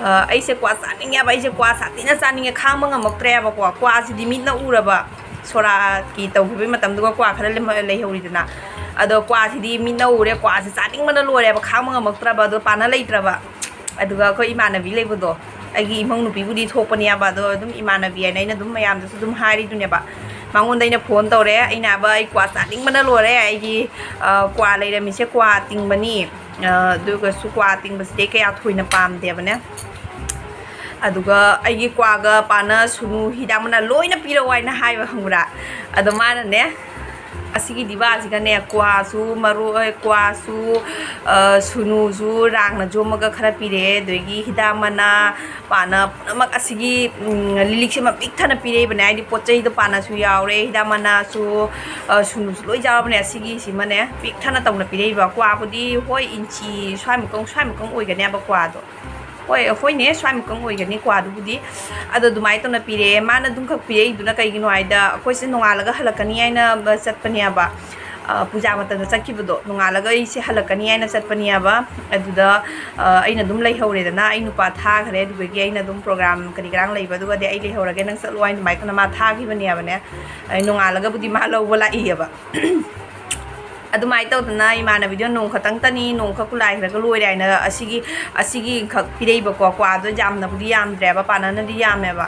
ꯑ, ꯑꯩꯁꯦ ꯀ꯭ꯋꯥ ꯆꯥꯅꯤꯡꯉꯦꯕ, ꯑꯩꯁꯦ ꯀ꯭ꯋꯥ ꯁꯥꯊꯤꯅ ꯆꯥꯅꯤꯡꯉꯦ, ꯈꯥꯡꯕ ꯉꯝꯃꯛꯇ꯭ꯔꯦꯕꯀꯣ꯫ ꯀ꯭ꯋꯥꯁꯤꯗꯤ ꯃꯤꯠꯅ ꯎꯔꯕ, ꯁꯣꯔꯥꯠꯀꯤ ꯇꯧꯈꯤꯕꯒꯤ ꯃꯇꯝꯗꯨꯒ ꯀ꯭ꯋꯥ ꯈꯔ ꯂꯦꯝꯍ-, ꯂꯩꯍꯧꯔꯤꯗꯅ꯫ ꯑꯗꯣ ꯀ꯭ꯋꯥꯁꯤꯗꯤ ꯃꯤꯠꯅ ꯎꯔꯦ, ꯀ꯭ꯋꯥꯁꯤ ꯆꯥꯅꯤꯡꯕꯅ ꯂꯣꯏꯔꯦꯕ, ꯈꯥꯡꯕ ꯉꯝꯃꯛꯇ꯭ꯔꯕ, ꯑꯗꯣ ꯄꯥꯟꯅ ꯂꯩꯇ꯭ꯔꯕ꯫ ꯑꯗꯨꯒ ꯑꯩꯈꯣꯏ ꯏꯃꯥꯟꯅꯕꯤ ꯂꯩꯕꯗꯣ, ꯑꯩꯒꯤ ꯏꯃꯧ ꯅꯨꯄꯤꯕꯨꯗꯤ ꯊꯣꯛꯄꯅꯦꯕ, ꯑꯗꯣ ꯑꯗꯨꯝ ꯏꯃꯥꯟꯅꯕꯤ ꯍꯥꯏꯅ ꯑꯩꯅ ꯑꯗꯨꯝ ꯃꯌꯥꯝꯗꯁꯨ ꯑꯗꯨꯝ ꯍꯥꯏꯔꯤꯗꯨꯅꯦꯕ꯫ ꯃꯉꯣꯟꯗ ꯑꯩꯅ ꯐꯣꯟ ꯇꯧꯔꯦ, ꯑꯩꯅ ꯍꯥꯏꯕ, "ꯑꯩ ꯀ꯭ꯋꯥ ꯆꯥꯅꯤꯡꯕꯅ ꯂꯣꯏꯔꯦ, ꯑꯩꯒꯤ, ꯑ, ꯀ꯭ꯋꯥ ꯂꯩꯔꯝꯃꯤꯁꯦ ꯀ꯭ꯋꯥ ꯇꯤꯡꯕꯅꯤ, ꯑ, ꯑꯗꯨꯒꯁꯨ ꯀ꯭ꯋꯥ ꯇꯤꯡꯕꯁꯤꯗꯤ ꯑꯩ ꯀꯌꯥ ꯊꯣꯏꯅ ꯄꯥꯝꯗꯦꯕꯅꯦ꯫ ꯑꯗꯨꯒ ꯑꯩꯒꯤ ꯀ꯭ꯋꯥꯒ ꯄꯥꯟꯅ ꯁꯨꯅꯨ ꯍꯤꯗꯥꯛ ꯃꯅꯥ ꯂꯣꯏꯅ ꯄꯤꯔꯛꯑꯣ" ꯍꯥꯏꯅ ꯍꯥꯏꯕ, ꯈꯪꯕ꯭ꯔꯥ? ꯑꯗꯣ ꯃꯥꯅꯅꯦ, ꯑꯁꯤꯒꯤ ꯗꯤꯕꯥꯁꯤꯒꯅꯦ, ꯀ꯭ꯋꯥꯁꯨ, ꯃꯔꯣꯏ, ꯀ꯭ꯋꯥꯁꯨ, ꯑ, ꯁꯨꯅꯨꯁꯨ, ꯔꯥꯡꯅ ꯌꯣꯝꯃꯒ ꯈꯔ ꯄꯤꯔꯛꯑꯦ, ꯑꯗꯒꯤ ꯍꯤꯗꯥꯛ ꯃꯅꯥ, ꯄꯥꯟꯅ ꯄꯨꯝꯅꯃꯛ ꯑꯁꯤꯒꯤ, ꯎꯝ, ꯂꯤꯛꯂꯤꯛꯁꯤꯃ ꯄꯤꯛ ꯊꯟꯅ ꯄꯤꯔꯛꯏꯕꯅꯦ꯫ ꯍꯥꯏꯗꯤ ꯄꯣꯠ ꯆꯩꯗꯣ ꯄꯥꯟꯅꯁꯨ ꯌꯥꯎꯔꯦ, ꯍꯤꯗꯥꯛ ꯃꯅꯥꯁꯨ, ꯑ, ꯁꯨꯅꯨꯁꯨ ꯂꯣꯏ ꯌꯥꯎꯔꯕꯅꯦ꯫ ꯑꯁꯤꯒꯤꯁꯤꯃꯅꯦ ꯄꯤꯛ ꯊꯟꯅ ꯇꯧꯅ ꯄꯤꯔꯛꯏꯕ꯫ ꯀ꯭ꯋꯥꯕꯨꯗꯤ ꯍꯣꯏ ꯏꯟꯆꯤ ꯁ꯭ꯋꯥꯏꯃꯨꯛꯇꯪ, ꯁ꯭ꯋꯥꯏꯃꯨꯛꯇꯪ ꯑꯣꯏꯒꯅꯦꯕ ꯀ꯭ꯋꯥꯗꯣ꯫ ꯍꯣꯏ, ꯍꯣꯏꯅꯦ, ꯁ꯭ꯋꯥꯏꯃꯨꯛꯇꯪ ꯑꯣꯏꯒꯅꯤ ꯀ꯭ꯋꯥꯗꯨꯕꯨꯗꯤ꯫ ꯑꯗꯣ ꯑꯗꯨꯃꯥꯏꯅ ꯇꯧꯅ ꯄꯤꯔꯛꯑꯦ꯫ ꯃꯥꯅ ꯑꯗꯨꯝꯈꯛ ꯄꯤꯔꯛꯏꯗꯨꯅ ꯀꯩꯒꯤꯅꯣ ꯍꯥꯏꯗ, ꯑꯩꯈꯣꯏꯁꯦ ꯅꯣꯡꯉꯥꯜꯂꯒ ꯍꯜꯂꯛꯀꯅꯤ ꯍꯥꯏꯅ ꯆꯠꯄꯅꯦꯕ꯫ ꯑ, ꯄꯨꯖꯥ ꯃꯇꯝꯗ ꯆꯠꯈꯤꯕꯗꯣ, ꯅꯣꯡꯉꯥꯜꯂꯒ ꯑꯩꯁꯦ ꯍꯜꯂꯛꯀꯅꯤ ꯍꯥꯏꯅ ꯆꯠꯄꯅꯦꯕ꯫ ꯑꯗꯨꯗ, ꯑ, ꯑꯩꯅ ꯑꯗꯨꯝ ꯂꯩꯍꯧꯔꯦꯗꯅ, ꯑꯩ ꯅꯨꯄꯥ ꯊꯥꯈ꯭ꯔꯦ꯫ ꯑꯗꯨꯗꯒꯤ ꯑꯩꯅ ꯑꯗꯨꯝ ꯄ꯭ꯔꯣꯒ꯭ꯔꯥꯝ ꯀꯔꯤ ꯀꯔꯥꯡ ꯂꯩꯕ, ꯑꯗꯨꯒꯗꯤ ꯑꯩ ꯂꯩꯍꯧꯔꯒꯦ, ꯅꯪ ꯆꯠꯂꯣ ꯍꯥꯏꯅ ꯑꯗꯨꯃꯥꯏꯅ ꯇꯧꯅ ꯃꯥ ꯊꯥꯈꯤꯕꯅꯦꯕꯅꯦ꯫ ꯑꯩ ꯅꯣꯡꯉꯥꯜꯂꯒꯕꯨꯗꯤ ꯃꯥ ꯂꯧꯕ ꯂꯥꯛꯏꯑꯕ꯫ ꯑꯗꯨꯃꯥꯏꯅ ꯇꯧꯗꯅ ꯏꯃꯥꯟꯅꯕꯤꯗꯣ ꯅꯣꯡ ꯈꯛꯇꯪꯇꯅꯤ, ꯅꯣꯡ ꯈꯛ ꯀꯨꯂꯥꯏꯈ꯭ꯔꯒ ꯂꯣꯏꯔꯦ ꯍꯥꯏꯅ ꯑꯁꯤꯒꯤ, ꯑꯁꯤꯒꯤ ꯈꯛ ꯄꯤꯔꯛꯏꯕꯀꯣ꯫ ꯀ꯭ꯋꯥꯗꯣ ꯌꯥꯝꯅꯕꯨꯗꯤ ꯌꯥꯝꯗ꯭ꯔꯦꯕ, ꯄꯥꯅꯅꯗꯤ ꯌꯥꯝꯃꯦꯕ꯫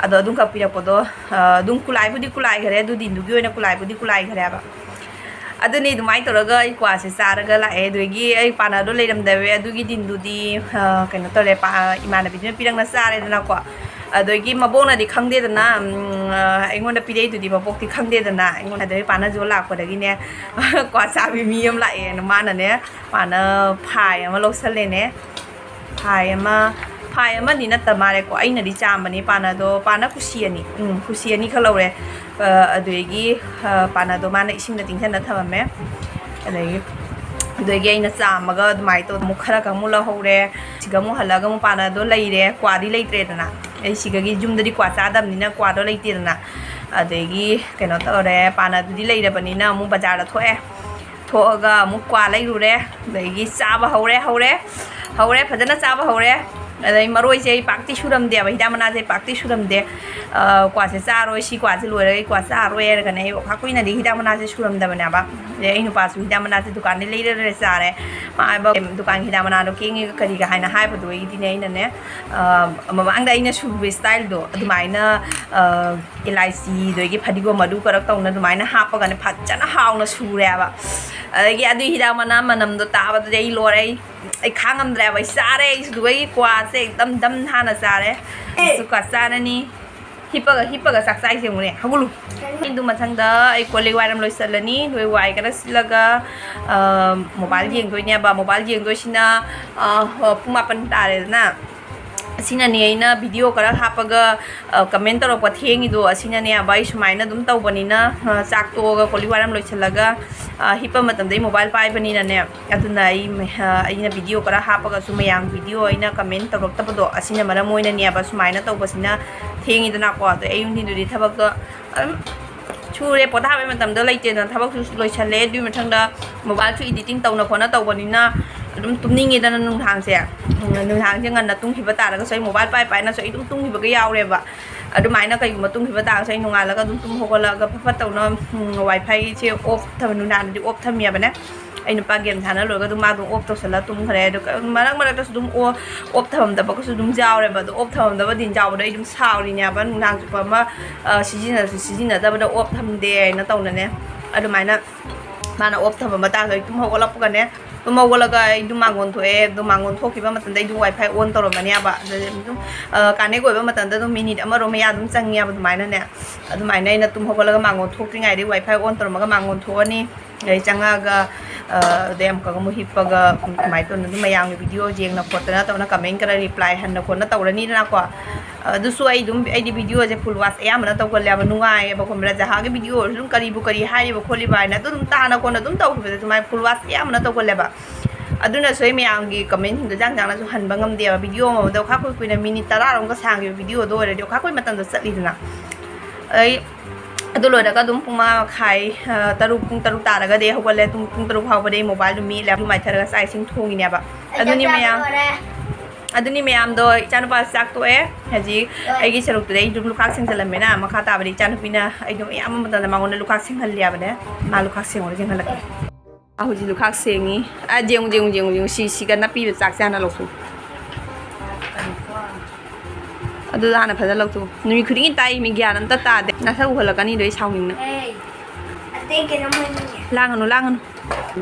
ꯑꯗꯣ ꯑꯗꯨꯝ ꯈꯛ ꯄꯤꯔꯛꯄꯗꯣ, ꯑ, ꯑꯗꯨꯝ ꯀꯨꯂꯥꯏꯕꯨꯗꯤ ꯀꯨꯂꯥꯏꯈꯔꯦ, ꯑꯗꯨ ꯗꯤꯟꯗꯨꯒꯤ ꯑꯣꯏꯅ ꯀꯨꯂꯥꯏꯕꯨꯗꯤ ꯀꯨꯂꯥꯏꯈꯔꯦꯕ꯫ ꯑꯗꯨꯅꯤ ꯑꯗꯨꯃꯥꯏꯅ ꯇꯧꯔꯒ ꯑꯩ ꯀ꯭ꯋꯥꯁꯦ ꯆꯥꯔꯒ ꯂꯥꯛꯑꯦ꯫ ꯑꯗꯨꯗꯒꯤ ꯑꯩ ꯄꯥꯅꯗꯣ ꯂꯩꯔꯝꯗꯕ, ꯑꯗꯨꯒꯤ ꯗꯤꯟꯗꯨꯗꯤ, ꯑ, ꯀꯩꯅꯣ ꯇꯧꯔꯦ, ꯄꯥ-, ꯏꯃꯥꯟꯅꯕꯤꯗꯨꯅ ꯄꯤꯔꯛꯅ ꯆꯥꯔꯦꯗꯅꯀꯣ꯫ ꯑꯗꯒꯤ ꯃꯕꯣꯛꯅꯗꯤ ꯈꯪꯗꯦꯗꯅ, ꯎꯝ, ꯑ, ꯑꯩꯉꯣꯟꯗ ꯄꯤꯔꯛꯏꯗꯨꯗꯤ ꯃꯕꯣꯛꯇꯤ ꯈꯪꯗꯦꯗꯅ꯫ ꯑꯩꯉꯣꯟꯗ ꯑꯗꯩ ꯄꯥꯅꯁꯨ ꯂꯥꯛꯄꯗꯒꯤꯅꯦ, ꯀ꯭ꯋꯥ ꯆꯥꯕꯤ ꯃꯤ ꯑꯃ ꯂꯥꯛꯑꯦꯅ ꯃꯥꯅꯅꯦ, ꯄꯥꯅ ꯐꯥꯏ ꯑꯃ ꯂꯧꯁꯜꯂꯦꯅꯦ꯫ ꯐꯥꯏ ꯑꯃ, ꯐꯥꯏ ꯑꯃꯗꯤ ꯅꯠꯇ ꯃꯥꯜꯂꯦꯀꯣ, ꯑꯩꯅꯗꯤ ꯆꯥꯝꯕꯅꯦ ꯄꯥꯅꯗꯣ꯫ ꯄꯥꯅ ꯈꯨꯁꯤ ꯑꯅꯤ, ꯎꯝ, ꯈꯨꯁꯤ ꯑꯅꯤꯈꯛ ꯂꯧꯔꯦ꯫ ꯑ, ꯑꯗꯨꯗꯒꯤ, ꯑ, ꯄꯥꯅꯗꯣ ꯃꯥꯅ ꯏꯁꯤꯡꯗ ꯇꯤꯡꯁꯤꯟꯅ ꯊꯝꯃꯝꯃꯦ꯫ ꯑꯗꯒꯤ, ꯑꯗꯨꯗꯒꯤ ꯑꯩꯅ ꯆꯥꯝꯃꯒ ꯑꯗꯨꯃꯥꯏꯅ ꯇꯧꯗꯅ ꯑꯃꯨꯛ ꯈꯔ ꯈꯛ ꯑꯃꯨꯛ ꯂꯧꯍꯧꯔꯦ꯫ ꯁꯤꯒ ꯑꯃꯨꯛ ꯍꯜꯂꯒ ꯑꯃꯨꯛ ꯄꯥꯅꯗꯣ ꯂꯩꯔꯦ, ꯀ꯭ꯋꯥꯗꯤ ꯂꯩꯇ꯭ꯔꯦꯗꯅ꯫ ꯑꯩ ꯁꯤꯒꯒꯤ ꯌꯨꯝꯗꯗꯤ ꯀ꯭ꯋꯥ ꯆꯥꯗꯕꯅꯤꯅ ꯀ꯭ꯋꯥꯗꯣ ꯂꯩꯇꯦꯗꯅ꯫ ꯑꯗꯒꯤ ꯀꯩꯅꯣ ꯇꯧꯔꯦ, ꯄꯥꯅꯗꯨꯗꯤ ꯂꯩꯔꯕꯅꯤꯅ ꯑꯃꯨꯛ ꯕꯖꯥꯔꯗ ꯊꯣꯛꯑꯦ꯫ ꯊꯣꯛꯑꯒ ꯑꯃꯨꯛ ꯀ꯭ꯋꯥ ꯂꯩꯔꯨꯔꯦ꯫ ꯑꯗꯒꯤ ꯆꯥꯕ ꯍꯧꯔꯦ, ꯍꯧꯔꯦ, ꯍꯧꯔꯦ, ꯐꯖꯅ ꯆꯥꯕ ꯍꯧꯔꯦ꯫ ꯑꯗꯩ ꯃꯔꯣꯏꯁꯦ ꯑꯩ ꯄꯥꯛꯇꯤ ꯁꯨꯔꯝꯗꯦꯕ, ꯍꯤꯗꯥꯛ ꯃꯅꯥꯁꯦ ꯑꯩ ꯄꯥꯛꯇꯤ ꯁꯨꯔꯝꯗꯦ꯫ ꯑ, ꯀ꯭ꯋꯥꯁꯦ ꯆꯥꯔꯣꯏ, ꯁꯤ ꯀ꯭ꯋꯥꯁꯦ ꯂꯣꯏꯔꯒ ꯑꯩ ꯀ꯭ꯋꯥ ꯆꯥꯔꯣꯏ ꯍꯥꯏꯔꯒꯅꯦ, ꯑꯩ ꯋꯥꯈꯥꯛ ꯀꯨꯏꯅꯗꯤ ꯍꯤꯗꯥꯛ ꯃꯅꯥꯁꯦ ꯁꯨꯔꯝꯗꯕꯅꯦꯕ꯫ ꯑꯗꯩ ꯑꯩ ꯅꯨꯄꯥꯁꯨ ꯍꯤꯗꯥꯛ ꯃꯅꯥꯁꯦ ꯗꯨꯀꯥꯟꯗꯩ ꯂꯩꯔ ꯂꯩꯔ ꯆꯥꯔꯦ꯫ ꯃꯥ ꯍꯥꯏꯕ, "ꯗꯨꯀꯥꯟꯒꯤ ꯍꯤꯗꯥꯛ ꯃꯅꯥꯗꯣ ꯀꯦꯡꯉꯦꯒ ꯀꯔꯤꯒ" ꯍꯥꯏꯅ ꯍꯥꯏꯕꯗꯨꯗꯒꯤꯗꯤꯅꯦ, ꯑꯩꯅꯅꯦ, ꯑ, ꯃꯃꯥꯡꯗ ꯑꯩꯅ ꯁꯨꯕ ꯏꯁꯇꯥꯏꯜꯗꯣ ꯑꯗꯨꯃꯥꯏꯅ, ꯑ, ꯏꯂꯥꯏꯆꯤ, ꯑꯗꯒꯤ ꯐꯗꯤꯒꯣꯝ ꯃꯔꯨ ꯈꯔ ꯇꯧꯅ ꯑꯗꯨꯃꯥꯏꯅ ꯍꯥꯞꯄꯒꯅꯦ ꯐꯖꯅ ꯍꯥꯎꯅ ꯁꯨꯔꯦꯕ꯫ ꯑꯗꯒꯤ ꯑꯗꯨꯒꯤ ꯍꯤꯗꯥꯛ ꯃꯅꯥ ꯃꯅꯝꯗꯣ ꯇꯥꯕꯗꯗꯤ ꯑꯩ ꯂꯣꯏꯔꯦ, ꯑꯩ, ꯑꯩ ꯈꯥꯡꯉꯝꯗ꯭ꯔꯦꯕ꯫ ꯑꯩ ꯆꯥꯔꯦ, ꯑꯩꯁꯨ ꯑꯗꯨꯒ ꯑꯩ ꯀ꯭ꯋꯥꯁꯦ ꯑꯗꯝ ꯗꯝ ꯍꯥꯟꯅ ꯆꯥꯔꯦ꯫ ꯑꯩꯁꯨ ꯀ꯭ꯋꯥ ꯆꯥꯔꯅꯤ꯫ ꯍꯤꯞꯄꯒ, ꯍꯤꯞꯄꯒ ꯆꯥꯛ ꯆꯥꯏꯁꯦ ꯌꯦꯡꯉꯨꯅꯦ, ꯍꯧꯒꯠꯂꯨ꯫ ꯑꯗꯨ ꯃꯊꯪꯗ ꯑꯩ ꯀꯣꯜ ꯂꯤꯛ ꯋꯥꯏꯔꯝ ꯂꯣꯏꯁꯤꯜꯂꯅꯤ, ꯑꯗꯨꯒ ꯋꯥꯏ ꯈꯔ ꯁꯤꯠꯂꯒ, ꯑ, ꯃꯣꯕꯥꯏꯜ ꯌꯦꯡꯗꯣꯏꯅꯦꯕ꯫ ꯃꯣꯕꯥꯏꯜ ꯌꯦꯡꯗꯣꯏꯁꯤꯅ, ꯑ, ꯄꯨꯡ ꯃꯥꯄꯟ ꯇꯥꯔꯦꯗꯅ꯫ ꯑꯁꯤꯅꯅꯦ ꯑꯩꯅ ꯚꯤꯗꯤꯑꯣ ꯈꯔ ꯍꯥꯞꯄꯒ, ꯑ, ꯀꯃꯦꯟ ꯇꯧꯔꯛꯄ ꯊꯦꯡꯉꯤꯗꯣ ꯑꯁꯤꯅꯅꯦꯕ꯫ ꯑꯩ ꯁꯨꯃꯥꯏꯅ ꯑꯗꯨꯝ ꯇꯧꯕꯅꯤꯅ, ꯑ, ꯆꯥꯛ ꯇꯣꯛꯑꯒ ꯀꯣꯜ ꯂꯤꯛ ꯋꯥꯏꯔꯝ ꯂꯣꯏꯁꯤꯜꯂꯒ, ꯑ, ꯍꯤꯞꯄ ꯃꯇꯝꯗ ꯑꯩ ꯃꯣꯕꯥꯏꯜ ꯄꯥꯏꯕꯅꯤꯅꯅꯦ꯫ ꯑꯗꯨꯅ ꯑꯩ, ꯑ, ꯑꯩꯅ ꯚꯤꯗꯤꯑꯣ ꯈꯔ ꯍꯥꯞꯄꯒꯁꯨ ꯃꯌꯥꯝ ꯚꯤꯗꯤꯑꯣ ꯑꯩꯅ ꯀꯃꯦꯟ ꯇꯧꯔꯛꯇꯕꯗꯣ ꯑꯁꯤꯅ ꯃꯔꯝ ꯑꯣꯏꯅꯅꯦꯕ꯫ ꯁꯨꯃꯥꯏꯅ ꯇꯧꯕꯁꯤꯅ ꯊꯦꯡꯉꯤꯗꯅꯀꯣ꯫ ꯑꯗꯣ ꯑꯌꯨꯛ ꯅꯨꯡꯊꯤꯟꯗꯨꯗꯤ ꯊꯕꯛꯇꯣ ꯑꯗꯨꯝ ꯁꯨꯔꯦ, ꯄꯣꯊꯥꯕꯩ ꯃꯇꯝꯗꯣ ꯂꯩꯇꯦꯗꯅ, ꯊꯕꯛꯁꯨ ꯂꯣꯏꯁꯜꯂꯦ꯫ ꯑꯗꯨꯒꯤ ꯃꯊꯪꯗ mobileꯁꯨ editing ꯇꯧꯅ ꯈꯣꯠꯅ ꯇꯧꯕꯅꯤꯅ ꯑꯗꯨꯝ ꯇꯨꯝꯅꯤꯡꯉꯤꯗꯅ ꯅꯨꯡꯗꯥꯡꯁꯦ꯫ ꯎꯝ, ꯅꯨꯡꯗꯥꯡꯁꯦ ꯉꯟꯅ ꯇꯨꯝꯈꯤꯕ ꯇꯥꯔꯒꯁꯨ ꯑꯩ mobile ꯄꯥꯏ ꯄꯥꯏꯅꯁꯨ ꯑꯩ ꯑꯗꯨꯝ ꯇꯨꯝꯈꯤꯕꯒ ꯌꯥꯎꯔꯦꯕ꯫ ꯑꯗꯨꯃꯥꯏꯅ ꯀꯩꯒꯨꯝꯕ ꯇꯨꯝꯈꯤꯕ ꯇꯥꯔꯒꯁꯨ ꯑꯩ ꯅꯣꯡꯉꯥꯜꯂꯒ ꯑꯗꯨꯝ ꯇꯨꯝ ꯍꯧꯒꯠꯂꯛꯑꯒ ꯐꯠ ꯐꯠ ꯇꯧꯅ, ꯎꯝ, WiFiꯁꯦ off ꯊꯝ-, ꯅꯨꯡꯗꯥꯡꯗꯗꯤ off ꯊꯝꯃꯦꯕꯅꯦ꯫ ꯑꯩ ꯅꯨꯄꯥ game ꯁꯥꯟꯅ ꯂꯣꯏꯔꯒ ꯑꯗꯨꯝ ꯃꯥ ꯑꯗꯨꯝ off ꯇꯧꯁꯜꯂ ꯇꯨꯝꯈ꯭ꯔꯦ꯫ ꯑꯗꯨꯒ ꯃꯔꯛ ꯃꯔꯛꯇꯁꯨ ꯑꯗꯨꯝ off, off ꯊꯝꯃꯝꯗꯕꯒꯁꯨ ꯑꯗꯨꯝ ꯌꯥꯎꯔꯦꯕ꯫ ꯑꯗꯣ off ꯊꯝꯃꯝꯗꯕ ꯗꯤꯟ ꯌꯥꯎꯕꯗꯣ ꯑꯩ ꯑꯗꯨꯝ ꯁꯥꯎꯔꯤꯅꯦꯕ, ꯅꯨꯡꯗꯥꯡ ꯆꯨꯞꯄ ꯑꯃ, ꯑ, ꯁꯤꯖꯤꯟꯅꯁꯨ ꯁꯤꯖꯤꯟꯅꯗꯕꯗ off ꯊꯝꯗꯦ ꯍꯥꯏꯅ ꯇꯧꯅꯅꯦ꯫ ꯑꯗꯨꯃꯥꯏꯅ ꯃꯥꯅ off ꯊꯝꯕ ꯃꯇꯥꯡꯗ ꯑꯩ ꯇꯨꯝ ꯍꯧꯒꯠꯂꯛꯄꯒꯅꯦ, ꯇꯨꯝ ꯍꯧꯒꯠꯂꯒ ꯑꯩ ꯑꯗꯨꯝ ꯃꯥꯡꯒꯣꯟ ꯊꯣꯛꯑꯦ꯫ ꯑꯗꯨꯝ ꯃꯥꯡꯒꯣꯟ ꯊꯣꯛꯈꯤꯕ ꯃꯇꯝꯗ ꯑꯩ ꯑꯗꯨꯝ WiFi on ꯇꯧꯔꯝꯃꯅꯦꯕ꯫ ꯑꯗꯨꯗꯤ ꯑꯗꯨꯝ, ꯑ, connect ꯑꯣꯏꯕ ꯃꯇꯝꯗ ꯑꯗꯨꯝ minute ꯑꯃꯔꯣꯝ ꯃꯌꯥ ꯑꯗꯨꯝ ꯆꯪꯉꯦꯕ꯫ ꯑꯗꯨꯃꯥꯏꯅꯅꯦ, ꯑꯗꯨꯃꯥꯏꯅ ꯑꯩꯅ ꯇꯨꯝ ꯍꯧꯒꯠꯂꯒ ꯃꯥꯡꯒꯣꯟ ꯊꯣꯛꯇ꯭ꯔꯤꯉꯩꯗ WiFi on ꯇꯧꯔꯝꯃꯒ ꯃꯥꯡꯒꯣꯟ ꯊꯣꯛꯑꯅꯤ꯫ ꯑꯗꯩ ꯆꯪꯉꯛꯑꯒ, ꯑ, ꯑꯗꯩ ꯑꯃꯨꯛꯀ ꯑꯃꯨꯛ ꯍꯤꯞꯄꯒ, ꯎꯝ, ꯀꯃꯥꯏꯅ ꯇꯧꯅ ꯑꯗꯨꯝ ꯃꯌꯥꯝꯒꯤ video ꯌꯦꯡꯅ ꯈꯣꯠꯇꯅ ꯇꯧꯅ comment ꯈꯔ reply ꯍꯟꯅ ꯈꯣꯠꯅ ꯇꯧꯔꯅꯤꯗꯅꯀꯣ꯫ ꯑꯗꯨꯁꯨ ꯑꯩ ꯑꯗꯨꯝ, ꯑꯩꯗꯤ videoꯁꯦ full watch ꯑꯌꯥꯝꯕꯅ ꯇꯧꯒꯜꯂꯦꯕ, ꯅꯨꯡꯉꯥꯏꯌꯦꯕ, ꯈꯪꯕ꯭ꯔꯥ? ꯖꯍꯥꯒꯤ video ꯑꯣꯏꯔꯁꯨ ꯑꯗꯨꯝ ꯀꯔꯤꯕꯨ ꯀꯔꯤ ꯍꯥꯏꯔꯤꯕ ꯈꯣꯠꯂꯤꯕ ꯍꯥꯏꯅ ꯑꯗꯨ ꯑꯗꯨꯝ ꯇꯥꯅ ꯈꯣꯠꯅ ꯑꯗꯨꯝ ꯇꯧꯈꯤꯕꯗ ꯑꯗꯨꯃꯥꯏꯅ full watch ꯑꯌꯥꯝꯕꯅ ꯇꯧꯒꯜꯂꯦꯕ꯫ ꯑꯗꯨꯅꯁꯨ ꯑꯩ ꯃꯌꯥꯝꯒꯤ commentꯁꯤꯡꯗꯣ ꯆꯥꯡ ꯆꯥꯡꯅꯁꯨ ꯍꯟꯕ ꯉꯝꯗꯦꯕ꯫ Video ꯑꯃꯗ ꯈꯥ ꯀꯨꯏ ꯀꯨꯏꯅ minute ꯇꯔꯥꯔꯣꯝꯒ ꯁꯥꯡꯈꯤꯕ videoꯗꯣ ꯑꯣꯏꯔꯗꯤ ꯈꯥ ꯀꯨꯏ ꯃꯇꯝꯗꯣ ꯆꯠꯂꯤꯗꯅ꯫ ꯑꯩ ꯑꯗꯨ ꯂꯣꯏꯔꯒ ꯑꯗꯨꯝ ꯄꯨꯡ ꯃꯉꯥ ꯃꯈꯥꯏ, ꯑ, ꯇꯔꯨꯛ, ꯄꯨꯡ ꯇꯔꯨꯛ ꯇꯥꯔꯒꯗꯤ ꯑꯩ ꯍꯧꯒꯠꯂꯦ꯫ ꯄꯨꯡ, ꯄꯨꯡ ꯇꯔꯨꯛ ꯐꯥꯎꯕꯗꯤ ꯑꯩ mobileꯗꯨ ꯃꯦꯠꯂꯦ꯫ ꯑꯗꯨ ꯃꯥꯏꯊꯔꯒ ꯆꯥꯛ ꯏꯁꯤꯡ ꯊꯣꯡꯉꯤꯅꯦꯕ꯫ ꯑꯗꯨꯅꯤ ꯃꯌꯥꯝ꯫ ꯑꯗꯨꯅꯤ ꯃꯌꯥꯝꯗꯣ, ꯏꯆꯥꯅꯨꯄꯥ ꯆꯥꯛ ꯇꯣꯛꯑꯦ꯫ ꯍꯧꯖꯤꯛ ꯑꯩꯒꯤ ꯁꯔꯨꯛꯇꯨꯗꯤ ꯑꯩ ꯑꯗꯨꯝ ꯂꯨꯈꯥꯛ ꯁꯦꯡꯖꯜꯂꯝꯃꯦꯅ, ꯃꯈꯥ ꯇꯥꯕꯗꯤ ꯏꯆꯥꯅꯨꯄꯤꯅ꯫ ꯑꯩ ꯑꯗꯨꯝ ꯑꯌꯥꯝꯕ ꯃꯇꯝꯗ ꯃꯉꯣꯟꯗ ꯂꯨꯈꯥꯛ ꯁꯦꯡꯍꯜꯂꯦ ꯍꯥꯏꯕꯅꯦ꯫ ꯃꯥ ꯂꯨꯈꯥꯛ ꯁꯦꯡꯉꯨꯔ ꯁꯦꯡꯍꯜꯂꯛꯀꯦ꯫ ꯑꯥ, ꯍꯧꯖꯤꯛ ꯂꯨꯈꯥꯛ ꯁꯦꯡꯉꯤ꯫ ꯑꯥ, ꯌꯦꯡꯉꯨ, ꯌꯦꯡꯉꯨ, ꯌꯦꯡꯉꯨ, ꯌꯦꯡꯉꯨ꯫ ꯁꯤ, ꯁꯤꯒ ꯅꯞꯄꯤꯕ ꯆꯥꯛꯁꯦ ꯍꯥꯟꯅ ꯂꯧꯊꯣꯛꯎ꯫ ꯑꯗꯨꯗ ꯍꯥꯟꯅ ꯐꯖꯅ ꯂꯧꯊꯣꯛꯎ꯫ ꯅꯨꯃꯤꯠ ꯈꯨꯗꯤꯡꯒꯤ ꯇꯥꯛꯏ ꯃꯤ, ꯒ꯭ꯌꯥꯟ ꯑꯝꯇ ꯇꯥꯗꯦ꯫ ꯅꯁꯛ ꯎꯍꯜꯂꯛꯀꯅꯤꯗꯣ ꯑꯩ ꯁꯥꯎꯅꯤꯡꯅ꯫ ꯑꯦ, ꯑꯇꯩ ꯀꯩꯅꯣꯝ ꯍꯥꯏꯅꯤꯡꯉꯦ꯫ ꯂꯥꯡꯒꯅꯨ, ꯂꯥꯡꯒꯅꯨ꯫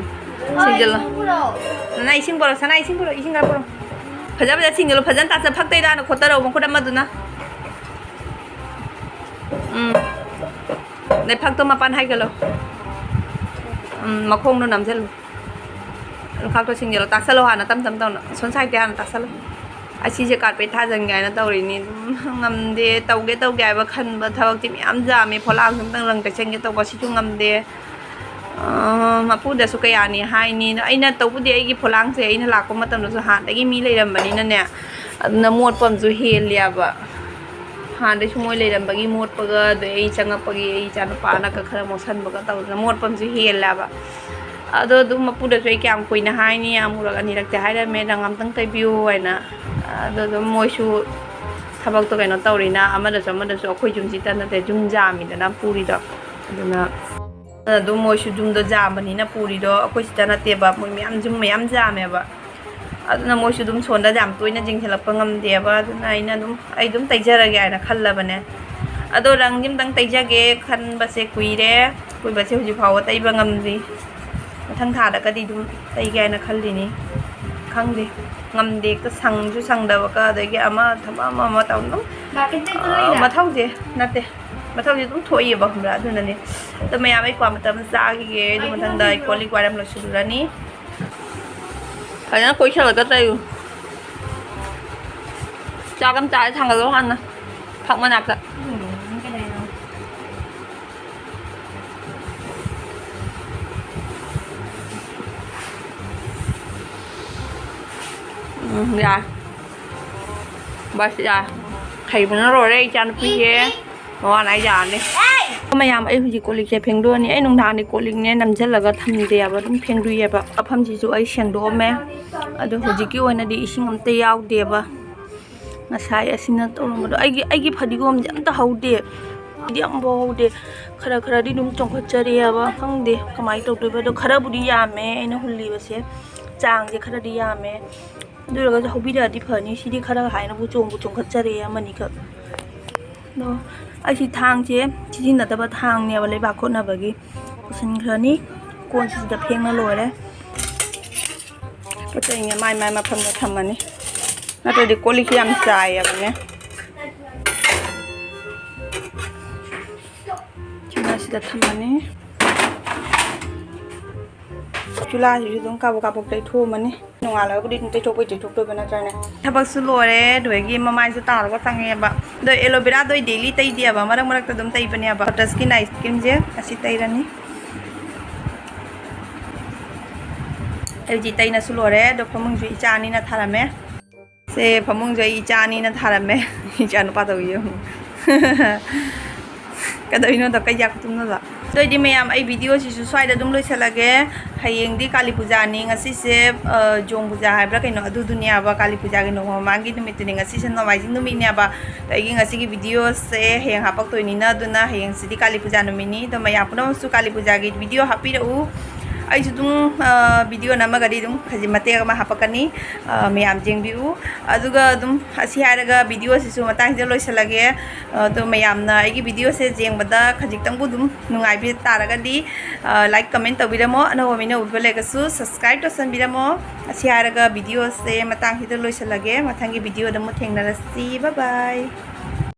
ꯁꯤꯡꯖꯤꯜꯂꯣ꯫ ꯁꯅꯥ, ꯏꯁꯤꯡ ꯄꯨꯔꯛꯑꯣ, ꯁꯅꯥ, ꯏꯁꯤꯡ ꯄꯨꯔꯛꯑꯣ, ꯏꯁꯤꯡ ꯈꯔ ꯄꯨꯔꯛꯑꯣ꯫ ꯐꯖ ꯐꯖ ꯁꯤꯡꯖꯤꯜꯂꯣ, ꯐꯖꯅ ꯇꯥꯁ-, ꯐꯛꯇꯩꯗ ꯍꯥꯟꯅ ꯈꯣꯠꯇꯔꯛꯑꯣ, ꯃꯈꯨꯠ ꯑꯃꯗꯨꯅ꯫ ꯎꯝ꯫ ꯑꯗꯩ ꯐꯛꯇꯣ ꯃꯄꯥꯟ ꯍꯥꯏꯒꯠꯂꯣ꯫ ꯎꯝ, ꯃꯈꯣꯡꯗꯣ ꯅꯝꯁꯤꯜꯂꯨ꯫ ꯂꯨꯈꯥꯛꯇꯣ ꯁꯤꯡꯖꯤꯜꯂꯣ, ꯇꯥꯁꯜꯂꯣ ꯍꯥꯟꯅ ꯇꯞ ꯇꯞ ꯇꯧꯅ꯫ ꯑꯁꯣꯝ side ꯇꯩ ꯍꯥꯟꯅ ꯇꯥꯁꯜꯂꯣ꯫ ꯑꯁꯤꯁꯦ carpet ꯊꯥꯖꯟꯒꯦ ꯍꯥꯏꯅ ꯇꯧꯔꯤꯅꯤ꯫ ꯑꯗꯨꯝ ꯉꯝꯗꯦ, ꯇꯧꯒꯦ ꯇꯧꯒꯦ ꯍꯥꯏꯕ ꯈꯟꯕ ꯊꯕꯛꯇꯤ ꯃꯌꯥꯝ ꯌꯥꯝꯃꯦ꯫ ꯐꯣꯂꯥꯡꯁꯨ ꯑꯝꯇꯪ ꯂꯪ ꯇꯩꯁꯟꯒꯦ ꯇꯧꯕ, ꯁꯤꯁꯨ ꯉꯝꯗꯦ꯫ ꯑ, ꯃꯄꯨꯗꯁꯨ ꯀꯌꯥꯅꯤ ꯍꯥꯏꯅꯤ꯫ ꯑꯩꯅ ꯇꯧꯕꯨꯗꯤ ꯑꯩꯒꯤ ꯐꯣꯂꯥꯡꯁꯦ ꯑꯩꯅ ꯂꯥꯛꯄ ꯃꯇꯝꯗꯁꯨ ꯍꯥꯟꯅꯗꯒꯤ ꯃꯤ ꯂꯩꯔꯝꯕꯅꯤꯅꯅꯦ, ꯑꯗꯨꯅ ꯃꯣꯠꯄ ꯑꯃꯁꯨ ꯍꯦꯜꯂꯦꯕ꯫ ꯍꯥꯟꯅꯗꯩꯁꯨ ꯃꯣꯏ ꯂꯩꯔꯝꯕꯒꯤ ꯃꯣꯠꯄꯒ, ꯑꯗꯩ ꯑꯩ ꯆꯪꯉꯛꯄꯒꯤ ꯑꯩ ꯏꯆꯥꯅꯨꯄꯥꯅꯒ ꯈꯔ ꯃꯣꯠꯁꯟꯕꯒ ꯇꯧꯗꯅ ꯃꯣꯠꯄ ꯑꯃꯁꯨ ꯍꯦꯜꯂꯦꯕ꯫ ꯑꯗꯣ ꯑꯗꯨꯝ ꯃꯄꯨꯗꯁꯨ ꯑꯩ ꯀꯌꯥꯝ ꯀꯨꯏꯅ ꯍꯥꯏꯅꯤ, ꯑꯃꯨꯔꯛ ꯑꯅꯤꯔꯛꯇꯤ ꯍꯥꯏꯔꯝꯃꯦ, "ꯔꯪ ꯑꯝꯇꯪ ꯇꯩꯕꯤꯌꯨ" ꯍꯥꯏꯅ꯫ ꯑꯗꯣ ꯑꯗꯨꯝ ꯃꯣꯏꯁꯨ ꯊꯕꯛꯇꯣ ꯀꯩꯅꯣ ꯇꯧꯔꯤꯅ, ꯑꯃꯗꯁꯨ ꯑꯃꯗꯁꯨ ꯑꯩꯈꯣꯏ ꯌꯨꯝꯁꯤꯗ ꯅꯠꯇꯦ, ꯌꯨꯝ ꯌꯥꯝꯃꯤꯗꯅ ꯄꯨꯔꯤꯗꯣ꯫ ꯑꯗꯨꯅ ꯑꯗꯨꯝ ꯃꯣꯏꯁꯨ ꯌꯨꯝꯗꯣ ꯌꯥꯝꯕꯅꯤꯅ ꯄꯨꯔꯤꯗꯣ ꯑꯩꯈꯣꯏ ꯁꯤꯗ ꯅꯠꯇꯦꯕ, ꯃꯣꯏ ꯃꯌꯥꯝ, ꯌꯨꯝ ꯃꯌꯥꯝ ꯌꯥꯝꯃꯦꯕ꯫ ꯑꯗꯨꯅ ꯃꯣꯏꯁꯨ ꯑꯗꯨꯝ ꯁꯣꯟꯗ ꯌꯥꯝ ꯇꯣꯏꯅ ꯆꯤꯡꯁꯤꯜꯂꯛꯄ ꯉꯝꯗꯦꯕ꯫ ꯑꯗꯨꯅ ꯑꯩꯅ ꯑꯗꯨꯝ, "ꯑꯩ ꯑꯗꯨꯝ ꯇꯩꯖꯔꯒꯦ" ꯍꯥꯏꯅ ꯈꯜꯂꯕꯅꯦ꯫ ꯑꯗꯣ ꯔꯪꯗꯤ ꯑꯝꯇꯪ ꯇꯩꯖꯒꯦ ꯈꯟꯕꯁꯦ ꯀꯨꯏꯔꯦ꯫ ꯀꯨꯏꯕꯁꯦ ꯍꯧꯖꯤꯛ ꯐꯥꯎꯕ ꯇꯩꯕ ꯉꯝꯗ꯭ꯔꯤ꯫ ꯃꯊꯪ ꯊꯥꯗꯒꯗꯤ ꯑꯗꯨꯝ ꯇꯩꯒꯦ ꯍꯥꯏꯅ ꯈꯜꯂꯤꯅꯤ꯫ ꯈꯪꯗꯦ, ꯉꯝꯗꯦ, ꯍꯦꯛꯇ ꯁꯪꯁꯨ ꯁꯪꯗꯕꯒ, ꯑꯗꯒꯤ ꯑꯃ ꯊꯕꯛ ꯑꯃ ꯑꯃ ꯇꯧ ꯑꯗꯨꯝ, ꯃꯥꯔꯀꯦꯠꯇꯩ ꯑꯥ, ꯇꯨꯔꯤꯔꯥ? ꯃꯊꯧꯁꯦ ꯅꯠꯇꯦ, ꯃꯊꯧꯁꯦ ꯑꯗꯨꯝ ꯊꯣꯛꯏꯑꯕ, ꯈꯪꯕ꯭ꯔꯥ? ꯑꯗꯨꯅꯅꯦ꯫ ꯑꯗꯣ ꯃꯌꯥꯝ, ꯑꯩ ꯀ꯭ꯋꯥ ꯃꯇꯝ ꯆꯥꯈꯤꯒꯦ, ꯑꯗꯨ ꯃꯊꯪꯗ ꯑꯩ ꯀꯣꯜ ꯂꯤꯛ ꯋꯥꯏꯔꯝ ꯂꯣꯏꯁꯤꯜꯂꯨꯔꯅꯤ꯫ ꯐꯖꯅ ꯀꯣꯏꯁꯜꯂꯒ ꯇꯩꯌꯨ꯫ ꯆꯥꯛ ꯑꯃ ꯆꯥꯔꯦ, ꯊꯥꯡꯒꯠꯂꯣ ꯍꯥꯟꯅ꯫ ꯐꯛ ꯃꯅꯥꯛꯇ꯫ ꯎꯝ, ꯀꯩꯗꯧꯔꯤꯅꯣ? ꯎꯝ, ꯌꯥꯔꯦ꯫ ꯕꯁ, ꯌꯥꯔꯦ꯫ ꯍꯩꯕꯅ ꯂꯣꯏꯔꯦ ꯏꯆꯥꯅꯨꯄꯤꯁꯦ꯫ ꯃꯋꯥ ꯅꯥꯏ ꯌꯥꯔꯅꯤ꯫ ꯃꯌꯥꯝ, ꯑꯩ ꯍꯧꯖꯤꯛ ꯀꯣꯜ ꯂꯤꯛꯁꯦ ꯐꯦꯡꯗꯣꯛꯑꯅꯤ꯫ ꯑꯩ ꯅꯨꯡꯗꯥꯡꯗꯤ ꯀꯣꯜ ꯂꯤꯛꯅꯦ ꯅꯝꯁꯤꯜꯂꯒ ꯊꯝꯗꯦꯕ, ꯑꯗꯨꯝ ꯐꯦꯡꯗꯣꯛꯑꯦꯕ꯫ ꯃꯐꯝꯁꯤꯁꯨ ꯑꯩ ꯁꯦꯡꯗꯣꯛꯑꯝꯃꯦ꯫ ꯑꯗꯣ ꯍꯧꯖꯤꯛꯀꯤ ꯑꯣꯏꯅꯗꯤ ꯏꯁꯤꯡ ꯑꯝꯇ ꯌꯥꯎꯗꯦꯕ꯫ ꯉꯁꯥꯏ ꯑꯁꯤꯅ ꯇꯧꯔꯝꯕꯗꯣ ꯑꯩꯒꯤ, ꯑꯩꯒꯤ ꯐꯗꯤꯒꯣꯝꯁꯦ ꯑꯝꯇ ꯍꯧꯗꯦ꯫ ꯐꯗꯤ ꯑꯝꯐꯥꯎ ꯍꯧꯗꯦ꯫ ꯈꯔ ꯈꯔꯗꯤ ꯑꯗꯨꯝ ꯆꯣꯡꯈꯠꯆꯔꯤꯑꯕ꯫ ꯈꯪꯗꯦ ꯀꯃꯥꯏꯅ ꯇꯧꯗꯣꯏꯕ꯫ ꯑꯗꯣ ꯈꯔꯕꯨꯗꯤ ꯌꯥꯝꯃꯦ ꯑꯩꯅ ꯍꯨꯜꯂꯤꯕꯁꯦ꯫ ꯆꯥꯡꯁꯦ ꯈꯔꯗꯤ ꯌꯥꯝꯃꯦ꯫ ꯑꯗꯨ ꯑꯣꯏꯔꯒꯁꯨ ꯍꯧꯕꯤꯔꯛꯑꯗꯤ ꯐꯅꯤ꯫ ꯁꯤꯗꯤ ꯈꯔ ꯍꯥꯏꯅꯕꯨ ꯆꯣꯡꯕꯨ ꯆꯣꯡꯈꯠꯆꯔꯦ ꯑꯃꯅꯤꯈꯛ꯫ ꯑꯗꯣ ꯑꯩꯁꯤ ꯊꯥꯡꯁꯦ ꯁꯤꯖꯤꯟꯅꯗꯕ ꯊꯥꯡꯅꯦꯕ, ꯂꯩꯕꯥꯛ ꯀꯣꯠꯅꯕꯒꯤ ꯄꯨꯁꯤꯟꯈ꯭ꯔꯅꯤ꯫ ꯀꯣꯟꯁꯤꯗ ꯐꯦꯡꯉ ꯂꯣꯏꯔꯦ꯫ ꯄꯣꯠ ꯆꯩꯁꯦ ꯃꯥꯏ ꯃꯥꯏ ꯃꯐꯝꯗ ꯊꯝꯃꯅꯤ꯫ ꯅꯠꯇ꯭ꯔꯗꯤ ꯀꯣꯜ ꯂꯤꯛꯁꯦ ꯌꯥꯝ ꯆꯥꯏꯌꯦꯕꯅꯦ꯫ ꯁꯤꯃ ꯁꯤꯗ ꯊꯝꯃꯅꯤ꯫ ꯆꯨꯂꯥꯁꯤꯁꯨ ꯑꯗꯨꯝ ꯀꯥꯕꯣꯛ ꯀꯥꯕꯣꯛ ꯇꯩꯊꯣꯛꯑꯝꯃꯅꯤ꯫ ꯅꯣꯡꯉꯥꯜꯂꯒꯕꯨꯗꯤ ꯑꯗꯨꯝ ꯇꯩꯊꯣꯛꯄꯩ ꯇꯩꯊꯣꯛꯇꯣꯏꯕ ꯅꯠꯇ꯭ꯔꯅꯦ? ꯊꯕꯛꯁꯨ ꯂꯣꯏꯔꯦ, ꯑꯗꯨꯗꯒꯤ ꯃꯃꯥꯏꯁꯨ ꯇꯥꯔꯒ ꯆꯪꯉꯦꯕ꯫ ꯑꯗꯣ aloe vera ꯗꯣ ꯑꯩ daily ꯇꯩꯗꯦꯕ, ꯃꯔꯛ ꯃꯔꯛꯇ ꯑꯗꯨꯝ ꯇꯩꯕꯅꯦꯕ꯫ Lotus ꯀꯤ night cream ꯁꯦ ꯑꯁꯤ ꯇꯩꯔꯅꯤ꯫ ꯑꯩ ꯍꯧꯖꯤꯛ ꯇꯩꯅꯁꯨ ꯂꯣꯏꯔꯦ, ꯑꯗꯣ ꯐꯃꯨꯡꯁꯨ ꯏꯆꯥ ꯑꯅꯤꯅ ꯊꯥꯔꯝꯃꯦ꯫ ꯁꯦ, ꯐꯃꯨꯡꯁꯦ ꯑꯩ ꯏꯆꯥ ꯑꯅꯤꯅ ꯊꯥꯔꯝꯃꯦ꯫ ꯏꯆꯥ ꯅꯨꯄꯥ ꯇꯧꯕꯤꯌꯨ꯫ ꯀꯩꯗꯧꯔꯤꯅꯣꯗꯣ, ꯀꯩ ꯌꯥꯛ ꯇꯨꯝꯅꯕ? ꯑꯗꯨ ꯑꯣꯏꯗꯤ ꯃꯌꯥꯝ, ꯑꯩ ꯚꯤꯗꯤꯑꯣꯁꯤꯁꯨ ꯁ꯭ꯋꯥꯏꯗ ꯑꯗꯨꯝ ꯂꯣꯏꯁꯤꯜꯂꯒꯦ꯫ ꯍꯌꯦꯡꯗꯤ ꯀꯥꯂꯤ ꯄꯨꯖꯥꯅꯤ꯫ ꯉꯁꯤꯁꯦ, ꯑ, ꯖꯣꯡ ꯄꯨꯖꯥ ꯍꯥꯏꯕ꯭ꯔꯥ ꯀꯩꯅꯣ, ꯑꯗꯨꯗꯨꯅꯦꯕ, ꯀꯥꯂꯤ ꯄꯨꯖꯥꯒꯤ ꯅꯣꯡꯃ ꯃꯃꯥꯡꯒꯤ ꯅꯨꯃꯤꯠꯇꯨꯅꯤ꯫ ꯉꯁꯤꯁꯦ ꯅꯣꯡꯃꯥꯏꯖꯤꯡ ꯅꯨꯃꯤꯠꯅꯦꯕ꯫ ꯑꯗꯣ ꯑꯩꯒꯤ ꯉꯁꯤꯒꯤ ꯚꯤꯗꯤꯑꯣꯁꯦ ꯍꯌꯦꯡ ꯍꯥꯄꯛꯇꯣꯏꯅꯤꯅ, ꯑꯗꯨꯅ ꯍꯌꯦꯡꯁꯤꯗꯤ ꯀꯥꯂꯤ ꯄꯨꯖꯥ ꯅꯨꯃꯤꯠꯅꯤ꯫ ꯑꯗꯣ ꯃꯌꯥꯝ ꯄꯨꯝꯅꯃꯛꯁꯨ ꯀꯥꯂꯤ ꯄꯨꯖꯥꯒꯤ ꯚꯤꯗꯤꯑꯣ ꯍꯥꯞꯄꯤꯔꯛꯎ꯫ ꯑꯩꯁꯨ ꯑꯗꯨꯝ, ꯑ, ꯚꯤꯗꯤꯑꯣ ꯅꯝꯃꯒꯗꯤ ꯑꯗꯨꯝ ꯈꯖꯤꯛ ꯃꯇꯦꯛ ꯑꯃ ꯍꯥꯄꯛꯀꯅꯤ꯫ ꯑ, ꯃꯌꯥꯝ ꯌꯦꯡꯕꯤꯌꯨ꯫ ꯑꯗꯨꯒ ꯑꯗꯨꯝ ꯑꯁꯤ ꯍꯥꯏꯔꯒ ꯚꯤꯗꯤꯑꯣꯁꯤꯁꯨ ꯃꯇꯥꯡꯁꯤꯗ ꯂꯣꯏꯁꯤꯜꯂꯒꯦ꯫ ꯑ, ꯑꯗꯣ ꯃꯌꯥꯝꯅ ꯑꯩꯒꯤ ꯚꯤꯗꯤꯑꯣꯁꯦ ꯌꯦꯡꯕꯗ ꯈꯖꯤꯛꯇꯪꯕꯨ ꯑꯗꯨꯝ ꯅꯨꯡꯉꯥꯏꯕꯤ ꯇꯥꯔꯒꯗꯤ, ꯑ, like, comment ꯇꯧꯕꯤꯔꯝꯃꯣ꯫ ꯑꯅꯧꯕ ꯃꯤꯅ ꯎꯕꯤꯕ ꯂꯩꯔꯒꯁꯨ subscribe ꯇꯧꯁꯟꯕꯤꯔꯝꯃꯣ꯫ ꯑꯁꯤ ꯍꯥꯏꯔꯒ ꯚꯤꯗꯤꯑꯣꯁꯦ ꯃꯇꯥꯡꯁꯤꯗ ꯂꯣꯏꯁꯤꯜꯂꯒꯦ꯫ ꯃꯊꯪꯒꯤ ꯚꯤꯗꯤꯑꯣꯗ ꯑꯃꯨꯛ ꯊꯦꯡꯅꯔꯁꯤ꯫ Bye bye꯫